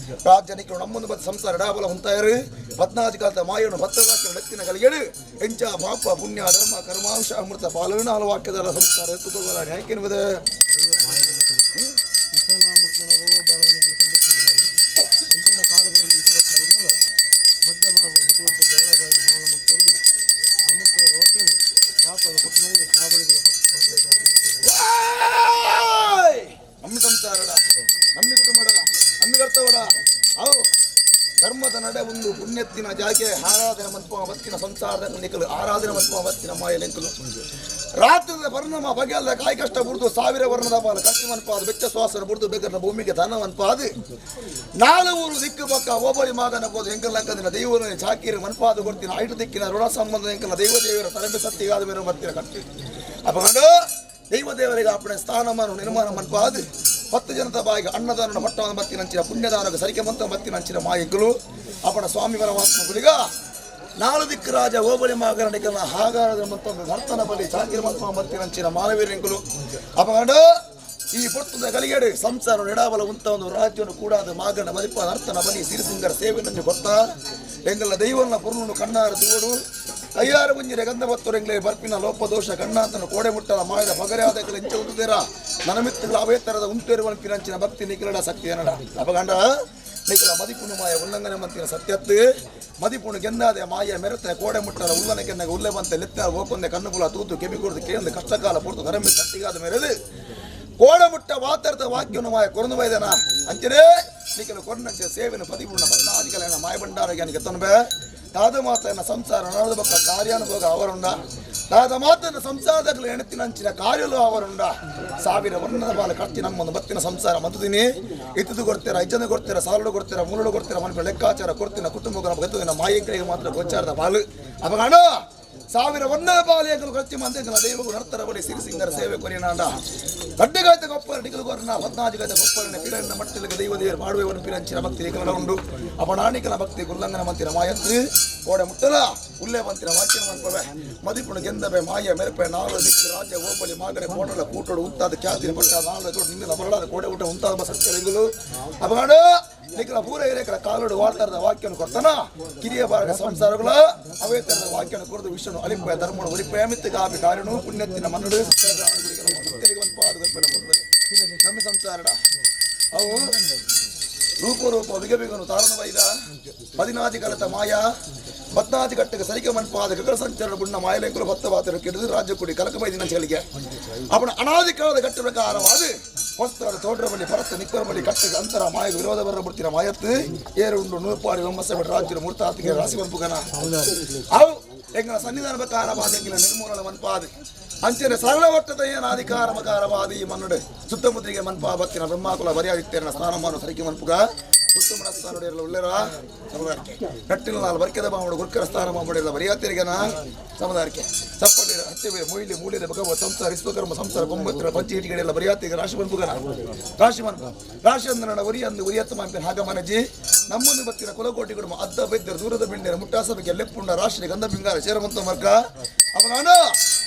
ರಾಜ್ಯನಿಕರು ನಮ್ಮೊಂದು ಬತ್ತ ಸಂಸಾರ ಎಡಾಬಲ ಹೊಂತಾಯರು ಪದ್ನಾಜಿ ಕಾಲದ ಮಾಯನು ಭತ್ತವಾಕ್ಯ ನೆತ್ತಿನ ಗಲಿಗೆಡು ಎಂಚ ಪಾಪ ಪುಣ್ಯ ಧರ್ಮ ಕರ್ಮಾಂಶ ಅಮೃತ ಪಾಲನ ವಾಕ್ಯದ ಸಂಸಾರ ಎತ್ತುಕೊಳ್ಳ ನ್ಯಾಯಕೆನ್ನುವುದು ನಮ್ಮಿ ಸಂಸಾರಡ ನಮ್ಮಿ ಕುಟುಂಬಡ ನಮ್ಮಿ ಕರ್ತವಡ ಅವು ಧರ್ಮದ ನಡೆ ಒಂದು ಪುಣ್ಯತ್ತಿನ ಜಾಗೆ ಆರಾಧನೆ ಮನ್ಪ ಬತ್ತಿನ ಸಂಸಾರದ ನಿಕಲು ಆರಾಧನೆ ಮನ್ಪ ಬತ್ತಿನ ಮಾಯಲೆಂಕಲು ರಾತ್ರಿದ ವರ್ಣಮ ಬಗೆಯಲ್ಲ ಕಾಯಿ ಕಷ್ಟ ಬುಡ್ದು ಸಾವಿರ ವರ್ಣದ ಪಾಲು ಕಟ್ಟಿ ಮನ್ಪಾದ ಬೆಚ್ಚ ಶ್ವಾಸನ ಬುಡ್ದು ಬೆಗರ್ನ ಭೂಮಿಗೆ ಧನ ಮನ್ಪಾದು ನಾಲು ಊರು ದಿಕ್ಕು ಪಕ್ಕ ಓಬಳಿ ಮಾಗನ ಬೋದು ಎಂಕಲ್ ಲಂಕದಿನ ದೈವನ ಚಾಕಿರಿ ಮನ್ಪಾದ ಕೊಡ್ತಿನ ಐಟು ದಿಕ್ಕಿನ ಋಣ ಸಂಬಂಧ ಎಂಕಲ ದೈವ ದೇವರ ತರಂಬೆ ಸತ್ತಿಗಾದ ಮೇರೆ ಮತ್ತಿನ ಕಟ್ಟಿ ಅಪಗಂಡು ದೈವ ದೇವರಿಗೆ ಅಪ್ಪಣೆ ಸ್ಥಾನಮಾನ ನಿರ್ಮಾಣ ಮನ್ಪಾದು 10 ಜನದ ಬಾಯಿಗೆ ಅನ್ನದಾನ ಮಟ್ಟವನ್ನು ಬತ್ತಿನಂಚಿನ ಪುಣ್ಯದಾನಕ್ಕೆ ಸರಿಕೆ ಮಂತ ಬತ್ತಿನಂಚಿನ ಮಾಯಿಗಳು ಅಪ್ಪಣ ಸ್ವಾಮಿ ಪರಮಾತ್ಮ ಗುಳಿಗ ನಾಲು ದಿಕ್ಕು ರಾಜ ಓಬಳಿ ಮಾಗರಣಿಕನ ಹಾಗಾರದ ಮತ್ತೊಂದು ನರ್ತನ ಬಲಿ ಚಾಕಿರ ಮತ್ಮ ಬತ್ತಿನಂಚಿನ ಮಾನವೀರಿಂಕುಲು ಅಪಗಂಡು ಈ ಪೊರ್ತದ ಗಲಿಗೆಡು ಸಂಸಾರ ಎಡಾಬಲ ಉಂತ ಒಂದು ರಾಜ್ಯವನ್ನು ಕೂಡ ಅದು ಮಾಗಣ ಮದಿಪ ನರ್ತನ ಬಲಿ ಸಿರಿಸಿಂಗರ ಸೇವೆನಂಜು ಗೊತ್ತಾ ಎಂಗಲ ದೈವನ ಪುರ್ಣನು ಕಣ್ಣಾರ ತೂಡು ಕೈಯಾರ ಗುಂಜಿರೆ ಗಂಧ ಬತ್ತೊರೆಂಗ್ಲೆ ಬರ್ಪಿನ ಲೋಪದೋಷ ಗಣ್ಣಾಂತನ ಕೋಡೆ ಮುಟ್ಟಲ ಮಾಯದ ಪಗರೆ ಆದಕಲ ಇಂಚ ಉಂತುದೇರ ನನಮಿತ್ತುಗಳ ಅವೇ ತರದ ಉಂಟೇರುವ ಪಿರಂಚಿನ ಭಕ್ತಿ ನಿಖಲಡ ಶಕ್ತಿ ಏನಡ ಅಪಗಂಡ ನಿಖಲ ಮದಿಪುಣು ಮಾಯ ಉಲ್ಲಂಘನೆ ಮಂತಿನ ಸತ್ಯತ್ತು ಮದಿಪುಣು ಗೆಂದಾದೆ ಮಾಯ ಮೆರತೆ ಕೋಡೆ ಮುಟ್ಟಲ ಉಲ್ಲನೆ ಕೆನ್ನಗ ಉಲ್ಲೆ ಬಂತೆ ಲೆತ್ತ ಓಕೊಂದೆ ಕಣ್ಣು ತೂತು ಕೆಬಿ ಕೊಡ್ದು ಕೇಂದ್ರ ಕಷ್ಟಕಾಲ ಪೂರ್ತು ಧರ್ಮ ಸತ್ತಿಗಾದ ಮೇರೆದು ಕೋಡೆ ಮುಟ್ಟ ವಾತರದ ವಾಕ್ಯನು ಮಾಯ ಕೊರನು ಬೈದನ ಅಂಚನೆ ನಿಖಲ ಕೊರ್ನಂಚೆ ಸೇವೆನ ಪದಿಪುಣ ಬನ್ನಾದಿಕಲನ ಮಾಯ ಭಂಡಾರ ಜ್ಞಾನಿಗೆ ತನ್ಬೆ ತಾದ ಮಾತನ ಸಂಸಾರ ನಡೆದ ಬಕ್ಕ ಕಾರ್ಯಾನುಭೋಗ ಅವರುಂಡ ತಾದ ಮಾತನ ಸಂಸಾರದಲ್ಲಿ ಎಣತಿನಂಚಿನ ಕಾರ್ಯಲು ಅವರುಂಡ ಸಾವಿರ ವರ್ಣದ ಬಾಲ ಕಟ್ಟಿ ನಮ್ಮೊಂದು ಬತ್ತಿನ ಸಂಸಾರ ಮಂತುದಿನಿ ಇತ್ತದು ಕೊಡ್ತೀರ ಇಜ್ಜನ ಕೊಡ್ತೀರ ಸಾಲುಡು ಕೊಡ್ತೀರ ಮುರುಳು ಕೊಡ್ತೀರ ಮನಪ ಲೆಕ್ಕಾಚಾರ ಕೊಡ್ತಿನ ಕುಟುಂಬ ಗತ್ತುದಿನ ಮಾಯಂಕರಿಗೆ ಮಾತ್ರ ಗೋಚಾರದ ಬಾಲು ಅಪಗಾಣ ಸಾವಿರ ವರ್ಣದ ಬಾಲಿಯಗಳು ಖರ್ಚು ಮಂದಿಗಳ ದೈವಗಳು ನರ್ತರ ಬಳಿ ಸಿರಿಸಿಂಗರ ಸೇವೆ ಕೊರಿನಾಂಡ ದಡ್ಡಗಾಯ್ತ ಗೊಪ್ಪರ ಡಿಗಲು ಕೊರನ ಪದ್ನಾಜಿಗಾಯ್ತ ಗೊಪ್ಪರನ ಪಿರನ್ನ ಮಟ್ಟಲಿಗೆ ದೈವ ದೇವರು ಮಾಡುವವನು ಪಿರಂಚಿನ ಭಕ್ತಿ ನಿಖಲ ಉಂಡು ಅಪನಾಣಿಕನ ಭಕ್ತಿ ಗುಲ್ಲಂಗನ ಮಂತಿನ ಮಾಯತ್ತು ಕೋಡೆ ಮುಟ್ಟಲ ಉಲ್ಲೆ ಮಂತಿನ ವಾಕ್ಯನ ಮನ್ಪವೆ ಮದಿಪುಣ ಗೆಂದಬೆ ಮಾಯ ಮೆರಪೆ ನಾಳು ದಿಕ್ಕು ರಾಜ್ಯ ಓಬಳಿ ಮಾಗಡೆ ಕೋಡಲ ಕೂಟೋಡು ಉಂತಾದ ಖ್ಯಾತಿನ ಪಟ್ಟ ನಾಳು ತೋಡು ನಿನ್ನೆಲ್ಲ ಬರಲಾದ ಕೋಡೆ ಊಟ ಉಂತಾದ ಸತ್ಯಲಿಂಗುಲು ಅಪಗಾಡ ನಿಖಲ ಪೂರ ಹಿರೇಕರ ಕಾಲೋಡು ವಾರ್ತಾರದ ವಾಕ್ಯವನ್ನು ಕೊಡ್ತಾನ ಕಿರಿಯ ಭಾರತ ಸಂಸಾರಗಳ ಅವೇ ತರದ ವಾಕ್ಯವನ್ನು ಕೊರದು ವಿಷ್ಣು ಅಲಿಪ ಧರ್ಮನು ಒಲಿಪ ಮಿತ್ತ ಕಾಪಿ ಕಾರ್ಯನು ಪುಣ್ಯತ್ತಿನ ಮನ್ನಡು ನಮ್ಮ ಸಂಸಾರಡ ಅವು ರೂಪ ರೂಪ ಬಿಗಬಿಗನು ತಾರನು ಬೈದ ಪದಿನಾಜಿ ಕಲತ ಮಾಯ ಪದ್ನಾಜಿ ಕಟ್ಟಕ್ಕೆ ಸರಿಕೆ ಮನ್ಪಾದ ಗಗನ ಸಂಚಾರ ಗುಣ್ಣ ಮಾಯಲೆಂಕುಲು ಭತ್ತ ಬಾತರು ಕೆಡದು ರಾಜ್ಯ ಕುಡಿ ಕಲಕ ಬೈದಿನ ಚಳಿಗೆ ಅವನ ಅನಾದಿ ಕಾಲದ ಕಟ್ಟ ಪ್ರಕಾರವಾದ ವಸ್ತ್ರದ ತೋಟರ ಬಳಿ ಭರತ ನಿಕ್ಕರ ಬಳಿ ಕಟ್ಟಕ್ಕೆ ಅಂತರ ಮಾಯ ವಿರೋಧ ಬರ ಬಿಡ್ತಿನ ಮಾಯತ್ತು ಏರು ಉಂಡು ನೂರ್ಪಾಡಿ ಒಮ್ಮಸ ರಾಜ್ಯದ ಮೂರ್ತಾತಿಗೆ ರಾಶಿ ಮನ್ಪುಗನ ಅವು ಎಂಗಳ ಸನ್ನಿಧಾನ ಪ್ರಕಾರವಾದ ಎಂಗಿನ ನಿರ್ಮೂಲನ ಮನ್ಪಾದ ಅಂಚನೆ ಸರಳ ಒಟ್ಟದ ಏನ ಅಧಿಕಾರ ಮಕಾರವಾದ ಈ ಮನ್ನಡು ಸುತ್ತಮುತ್ತಲಿಗೆ ಮನ್ಪಾ ಬತ್ತಿನ ಬ್ರಹ್ಮಾಕುಲ ಬರಿಯಾದಿತ್ತೇರನ ಸ್ಥಾನಮಾನ ಸರಿಕೆ ಮನ್ಪುಗ ಉತ್ತಮ ಸ್ಥಾನ ಉಳ್ಳೆರ ಸಮುದಾಯಕ್ಕೆ ಕಟ್ಟಿನ ನಾಲ್ ಬರ್ಕೆದ ಮಾಮಡು ಗುರ್ಕರ ಸ್ಥಾನ ಮಾಮಡಿಲ್ಲ ಬರಿಯಾತಿರಿಗನ ಸಮುದಾಯಕ್ಕೆ ಸಪ್ಪಡಿ ಹತ್ತಿವೆ ಮೊಯ್ಲಿ ಮೂಲಿದ ಬಗವ ಸಂಸಾರ ವಿಶ್ವಕರ್ಮ ಸಂಸಾರ ಕೊಂಬತ್ತರ ಪಂಚ ಇಟ್ಟಿಗೆಲ್ಲ ಬರಿಯಾತಿಗೆ ರಾಶಿ ಮನ್ಪುಗನ ರಾಶಿ ಮನ್ಪ ರಾಶಿ ಅಂದ್ರನ ಉರಿ ಅಂದು ಉರಿಯತ್ತ ಮಾಂಪಿನ ಹಾಗ ಮನಜಿ ನಮ್ಮನ್ನು ಬತ್ತಿನ ಕುಲಕೋಟಿ ಕುಟುಂಬ ಅದ್ದ ಬೈದ್ಯರ ದೂರದ ಬಿಂಡಿರ ಮುಟ್ಟಾಸಬಕ್ಕೆ ಲೆಪ್ಪುಂಡ ರಾಶಿ ಗಂಧ ಬಿಂಗಾರ ಸೇರಮಂತ ಮರ್ಕ ಅವನಾನ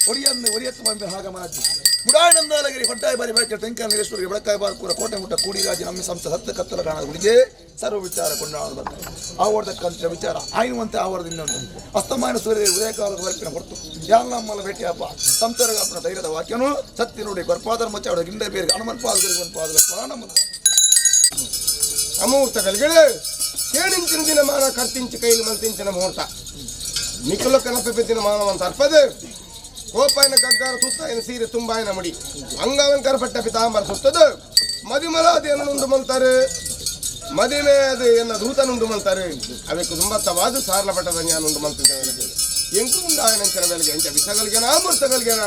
ಒರಿಯಂದು ಒರಿಯತ್ತ ಮಾಂಪಿನ ಹಾಗ ಮನಜಿ ಮುಡಾಯನಂದಾಲಗಿರಿ ಹೊಡ್ಡಾಯ ಬಾರಿ ಬೆಳಕೆ ಟೆಂಕಲ್ ನೀರೇಶ್ವರಿಗೆ ಬೆಳಕಾಯ ಬಾರ್ಪುರ ಕೋಟೆ ಮುಟ್ಟ ಕೂಡಿರಾಜಿ ನಮ್ಮ ಸಂಸ್ಥೆ ಹತ್ತು ಕತ್ತಲ ಕಾಣದ ಗುಡಿಗೆ ಸರ್ವ ವಿಚಾರ ಕೊಂಡಾಡೋದು ಬರ್ತಾರೆ ಆವರ್ದಕ್ಕಂತ ವಿಚಾರ ಆಯ್ನುವಂತೆ ಆವರದ ಇನ್ನೊಂದು ಅಸ್ತಮಾನ ಸೂರ್ಯ ಉದಯಕಾಲದ ವರ್ಪಿನ ಹೊರತು ಯಾಲಮ್ಮಲ ಭೇಟಿಯಪ್ಪ ಸಂಸಾರಗಾಪನ ಧೈರ್ಯದ ವಾಕ್ಯನು ಸತ್ಯ ನೋಡಿ ಬರ್ಪಾದರ ಮಚ್ಚ ಅವರ ಗಿಂಡ ಬೇರೆ ಹನುಮನ್ ಪಾದಗಳಿಗೆ ಒಂದು ಪಾದ ಪ್ರಾಣ ಅಮೂರ್ತ ಕಲ್ಗಳು ಕೇಳಿಂಚಿನ ದಿನ ಮಾನ ಕರ್ತಿಂಚು ಕೈಲಿ ಮಲ್ತಿಂಚಿನ ಮುಹೂರ್ತ ನಿಖಲ ಕನಪೆ ಮಾನವಂತ ಅರ್ಪದು ಕೋಪಾಯನ ಗಗ್ಗಾರ ಸುತ್ತಾಯನ ಸೀರೆ ತುಂಬಾಯನ ಮುಡಿ ಅಂಗವನ್ ಕರಪಟ್ಟ ಪಿತಾಂಬರ ಸುತ್ತದು ಮದಿಮಲಾದ ಮಂತಾರೆ ಮದಿಮೆ ಅದು ಎನ್ನ ದೂತನುಂಡು ಮಂತಾರೆ ಅವಕ್ಕೆ ತುಂಬತ್ತವಾದ ಸಾರ್ಲ ಪಟ್ಟದ ಜ್ಞಾನ ಮಂತಿದ್ದೇವೆ ಎಂಕು ಉಂಡಾಯನಂಚಿನ ಬೆಳಗ್ಗೆ ಎಂಚ ವಿಷಗಲ್ಗೆನ ಅಮೃತಗಲ್ಗೆನ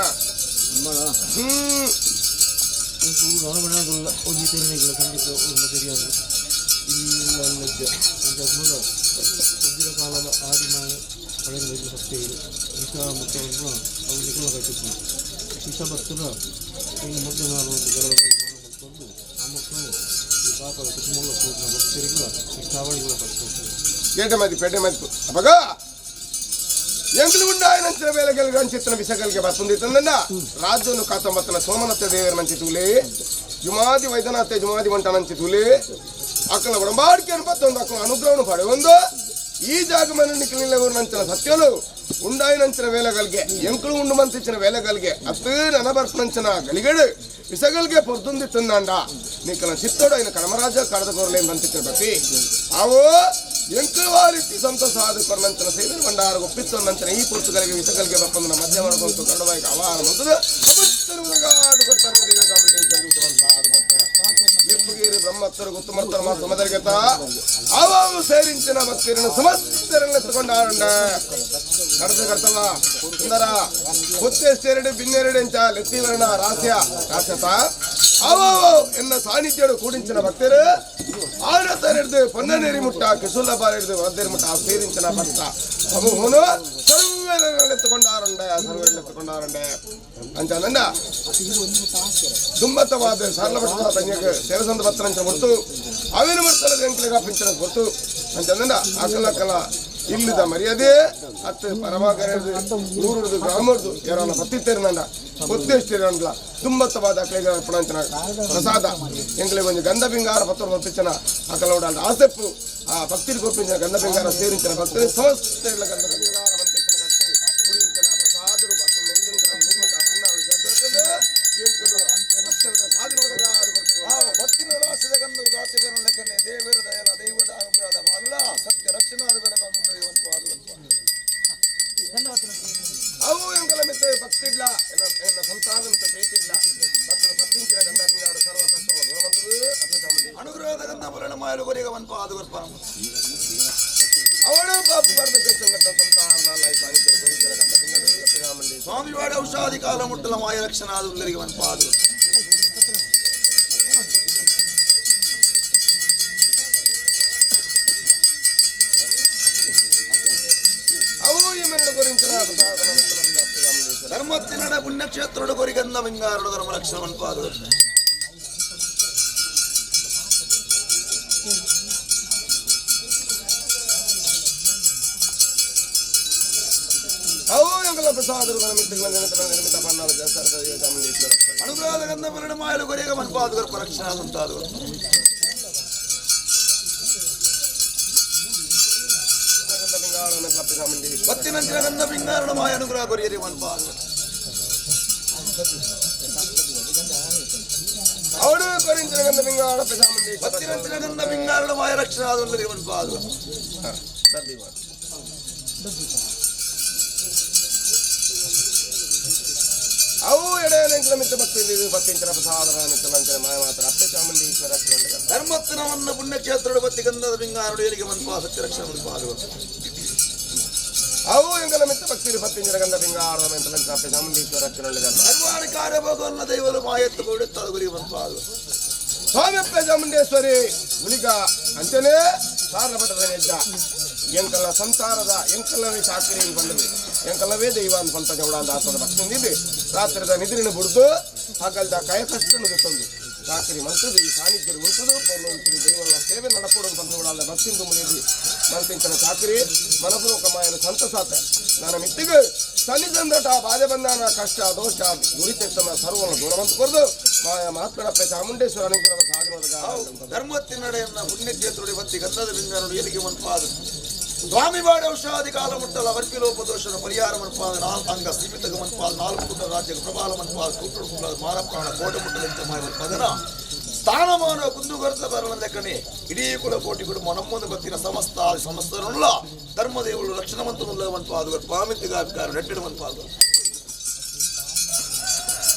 ಕಾಲದ ಆದಿಮಾಯ ಪಡೆದ ಸತ್ಯ ವಿಷ ಮುಖವನ್ನು ಅವು ನಿಖಲ ಕಟ್ಟಿತ್ತು ವಿಷ ಭಕ್ತರ ಈ ಮೊದಲ ಒಂದು ಗರಡ ಆ ಮಕ್ಕಳು ಈ ಪಾಪದ ಕುಟುಂಬ ಭಕ್ತರಿಗಳ ಈ ಚಾವಳಿಗಳ ಕಟ್ಟಿತ್ತು ಗೇಟೆ ಮದಿ ಪೇಟೆ ಮದಿ ಅಪಗ ಎಂಕಲು ಉಂಡಾಯನಂಚಿನ ಬೇಲೆಗೆ ಅಂಚಿತ್ತನ ವಿಷಗಳಿಗೆ ಬರ್ಪುಂದಿತ್ತಂದ ರಾಜ್ಯವನ್ನು ಕಾತಂಬತ್ತನ ಸೋಮನತ್ತ ದೇವರ ನಂಚಿ ತೂಲೆ ಜುಮಾದಿ ವೈದ್ಯನಾಥ ಜುಮಾದಿ వంట ನಂಚಿ ತೂಲೆ ಅಕ್ಕನ ಒಡಂಬಾಡಿಕೆಯನ್ನು ಪತ್ತೊಂದು ಅಕ್ಕನ ಅನುಗ್ರಹವನ್ನು ಪಡೆಯೊಂದು ಈ ಜಾಗ ಮನೆ ನಿಖಲಿಲ್ಲವರು ನಂಚಿನ ಸತ್ಯಲು ಉಂಡಾಯಿನಂಚಿನ ವೇಲೆಗಳಿಗೆ ಎಂಕಲು ಉಂಡು ಮಂತಿಚ್ಚಿನ ವೇಲೆಗಳಿಗೆ ಅತ್ತು ನನ ಬರ್ಪನಂಚಿನ ಗಲಿಗಡು ವಿಸಗಲ್ಗೆ ಪೊರ್ದುಂದಿತ್ತಂದಾಂಡ ನಿಖಲ ಚಿತ್ತೋಡು అయిన ಕಡಮರಾಜ ಕಡದ ಕೊರಲೇನು ಬಂತಿಚ್ಚಿನ ಬತ್ತಿ ಆವೋ ಎಂಕಲು ವಾರಿತ್ತಿ ಸಂತೋಷ ಆದ ಕೊರನಂಚಿನ ಸೇವೆ ಭಂಡಾರ ಒಪ್ಪಿತ್ತೊಂದಂಚಿನ ಈ ಪುರ್ತುಗಳಿಗೆ ವಿಸಗಲ್ಗೆ ಬಪ್ಪಂದನ ಮಧ್ಯ ಮರಗೊಂತು ಕರಡವಾಯಿಗೆ ಅವಾರ ಮಂತದ ಲಿಪ್ಪುಗೀರು ಬ್ರಹ್ಮತ್ತರು ಗುತ್ತಮತ್ತರು ಮಾತು ಸಮದರಿಗತ ಅವು ಸೇರಿಂಚಿನ ಭಕ್ತರನ್ನು ಸಮಸ್ತರನ್ನು ಎತ್ತುಕೊಂಡಾರುಂಡ ಕಡದ ಕರ್ತವ ಸುಂದರ ಹೊತ್ತೆಷ್ಟೆರಡು ಬಿನ್ನೆರಡು ಎಂಚ ಲೆತ್ತಿವರ್ಣ ರಾಸ್ಯ ರಾಸ್ಯತ ಅವು ಎನ್ನ ಸಾನ್ನಿಧ್ಯೋಡು ಕೂడించిన ಭಕ್ತರು ಆಡತರೆಡ್ದು ಪೊನ್ನನೇರಿ ಮುಟ್ಟ ಕಿಸುಲ ಬಾರೆಡ್ದು ವದ್ದೇರಿ ಮುಟ್ಟ ಆ ಸೇರಿಂಚಿನ ಭಕ್ತ ಸಮೂಹನು ಸರ್ವರೆತ್తుಕೊಂಡಾರುಂಡೆ ಸರ್ವರೆತ್తుಕೊಂಡಾರುಂಡೆ ಅಂಚ ದುಮ್ಮತ್ತವಾದ ಸರಳ ತಂಜಕ್ಕೆ ಸೇರಸಂದ ಬತ್ತನಂಚ ಹೊರ್ತು ಅವಿನ ಬರ್ತಲ ಎಂಕ್ಲಿಗ ಪಿಂಚನ ಹೊರ್ತು ಅಂಚಂದ ಅಕಲ ಕಲ ಇಲ್ಲದ ಮರ್ಯಾದೆ ಅತ್ತು ಪರಮಾಗರದು ಊರುದು ಗ್ರಾಮರ್ದು ಯಾರನ್ನ ಪತ್ತಿತ್ತೇರಿನಂಡ ಗೊತ್ತೆಷ್ಟಿರಲ್ಲ ದುಮ್ಮತ್ತವಾದ ಅಕ್ಲಿಗ ಅರ್ಪಣಂಚನ ಪ್ರಸಾದ ಎಂಕ್ಲಿಗೆ ಒಂದು ಗಂಧ ಬಿಂಗಾರ ಪತ್ರ ಮತ್ತಿಚ್ಚನ ಅಕಲ ಉಡಾಂಡ ಆಸೆಪ್ಪು ಆ ಭಕ್ತಿಗೆ ಗೊಪ್ಪಿಂಚನ ಗಂಧ ಬಿಂಗಾರ ಸೇರಿಂಚನ ಭಕ್ತರು ಸಮಸ್ತ ಇಲ್ಲ ಗಂಧ ಬಿಂಗಾರ ಬಂತಿಚ್ಚನ ಕಟ್ಟು ಅನುಗ್ರಹದ ಗಂಧ ಬರಣ ಮಾಯಲು ಕೊರಿಗ ಮನ್ಪಾದು ಕೊರ್ಪ ಅವಳು ಪಾಪ ಬರ್ಬೇಕು ಸಂಗಟ ಸಂಸಾರ ಸಾನಿಧ್ಯ ಕೊರಿಂಚನ ಗಂಧ ಪಿಂಗಡು ಚಾಮುಂಡೇಶ್ವರಿ. ಸ್ವಾಮಿ ವಾಡ ಔಷಧಿ ಕಾಲ ಮುಟ್ಟಲ ಮಾಯ ರಕ್ಷಣಾ ಉಲ್ಲರಿಗೆ ಮನ್ಪಾದು ಅವು ಈ ಮೆರಡು ಕೊರಿಂಚನ ಪ್ರಸಾದ ಚಾಮುಂಡೇಶ್ವರಿ. ಧರ್ಮತ್ತಿನಡ ಪುಣ್ಯಕ್ಷೇತ್ರದ ಕೊರಿಗಂಧ ಮಿಂಗಾರುಡ ಧರ್ಮ ರಕ್ಷಣ ಮನ್ಪಾದು ಅವು ಎಂಕಲ ಪ್ರಸಾದ ನಿರ್ಮಿತ ಪನ್ನಾಲ ಚಾಮುಂಡೇಶ್ವರ. ಅನುಗ್ರಹದ ಗಂಧ ಬರಣ ಮಾಯಲು ಕೊರಿಗ ಮನ್ಪಾದು ಕೊರ್ಪ ರಕ್ಷಣಾ ಸಂತಾದು ಗಂಧ ಪಿಂಗಾಳು ಚಾಮುಂಡೇಶ್ವರ. ಪತ್ತಿನಂಚಿನ ಗಂಧ ಪಿಂಗಾರಣ ಮಾಯ ಅನುಗ್ರಹ ಕೊರಿಯರಿ ಮನ್ಪಾದು ಅವಳು ಕೊರಿಂಚನ ಗಂಧ ಪಿಂಗಾಳ ಚಾಮುಂಡೇಶ್ವರ. ಪತ್ತಿನಂಚಿನ ಗಂಧ ಪಿಂಗಾರಣ ಮಾಯ ರಕ್ಷಣಾ ಉಲ್ಲರಿಗೆ ಮನ್ಪಾದು ಅವು ಎಡೆಯಲೆಂಕಲ ಮಿತ್ತ ಭಕ್ತಿ ಪತ್ತಿಂಚನ ಪ್ರಸಾದ ಮಿತ್ತ ಮಾಯ ಮಾತ್ರ ಅಪ್ಪೆ ಚಾಮುಂಡೇಶ್ವರ. ಧರ್ಮತ್ತಿನವನ್ನು ಪುಣ್ಯಕ್ಷೇತ್ರದ ಬತ್ತಿ ಗಂಧದ ಪಿಂಗಾರುಡು ಎಲಿಗೆ ಮನ್ಪಾ ಸತ್ಯ ರಕ್ಷಣಾ ಮನ್ಪಾದು ಅವು ಎಂಕಲ ಮಿತ್ತ ಭಕ್ತಿ ಪತ್ತಿಂಚನ ಗಂಧ ಪಿಂಗಾಳ ಮಿತ್ತ ಅಪ್ಪೆ ಚಾಮುಂಡೇಶ್ವರ. ಸರ್ವಾಣ ಕಾರ್ಯ ದೈವರು ಮಾಯತ್ತು ಕೊಡುತ್ತಾರೆ ಗುರಿ ಮನ್ಪಾದು ಸ್ವಾಮಿ ಅಪ್ಪೆ ಚಾಮುಂಡೇಶ್ವರಿ ಗುಳಿಗ ಅಂಚನೆ ಸಾರಪಟ್ಟದ ಹೆಜ್ಜ ಎಂಕಲ ಸಂಸಾರದ ಎಂಕಲ್ಲವೇ ಚಾಕರಿ ಬಂದವಿ ಎಂಕಲ್ಲವೇ ದೈವ ಅಂತ ಪಂತ ಚೌಡ ಅಂತ ಆತದ ಭಕ್ತಿಂದಿದ್ದು ರಾತ್ರಿದ ನಿದ್ರಿನ ಬುಡ್ದು ಹಗಲ್ದ ಕಾಯ ಕಷ್ಟನು ತಂದು ಚಾಕರಿ ಮಂತ್ರದ ಈ ಸಾನ್ನಿಧ್ಯ ಉಂಟದು ಪೌರ್ಣವಂತರಿ ದೈವಗಳ ಸೇವೆ ನಡಪಡು ಪಂತ ಚೌಡ ಭಕ್ತಿಂದು ಮುನಿದಿ ಮಂತಿಂಚನ ಚಾಕರಿ ಮನಪೂರ್ವಕ ಮಾಯನ ಸಂತಸಾತ ನನ್ನ ಮಿತ್ತಿಗೆ ಸನ್ನಿಧಂದಟ ಬಾಧೆ ಬಂದಾನ ಕಷ್ಟ ದೋಷ ದುರಿತೆತ್ತನ ಸರ್ವನ ದೂರವಂತ ಕೊರದು ಮಾಯ ಮಹಾತ್ಮರಪ್ಪ ಚಾಮುಂಡೇಶ್ವರ ಅನುಗ್ರಹದ ಸಾಧನದ ಧರ್ಮತ್ತಿನಡೆಯನ್ನ ಪುಣ್ಯಕ್ಷೇತ್ರದ ಬತ್ತಿ ಗಂಧದ ಪಿಂಗಾರುಡು ಎಲಿಗೆ ಮನ್ಪಾದು ಸ್ವಾಮಿ ಬಾಡ ಔಷಧಿ ಕಾಲ ಮುಟ್ಟಲ ವರ್ಪಿಲೋಪ ದೋಷದ ಪರಿಹಾರ ಮನ್ಪಾದ ನಾಲ್ಕು ಅಂಗ ಸೀಮಿತ ಮನ್ಪಾದ ನಾಲ್ಕು ಕುಟ ರಾಜ್ಯ ಪ್ರಬಾಲ ಮನ್ಪಾದ ಕೂಟು ಕುಲ ಮಾರಪ್ರಾಣ ಕೋಟ ಮುಟ್ಟಲಿಂತ ಮಾಯ ಮನ್ಪಾದನ ಸ್ಥಾನಮಾನ ಕುಂದುಗರ್ತ ಬರಲ ಲೆಕ್ಕನೆ ಇಡೀ ಕುಲ ಕೋಟಿ ಕುಟುಂಬ ನಮ್ಮೊಂದು ಬತ್ತಿನ ಸಮಸ್ತ ಆದಿ ಸಮಸ್ತರನ್ನುಲ್ಲ ಧರ್ಮದೇವರು ರಕ್ಷಣವಂತನುಲ್ಲ ಮನ್ಪಾದು ಪಾಮಿತಿಗಾಭಿಕಾರ ನೆಟ್ಟಿಡ ಮನ್ಪಾದು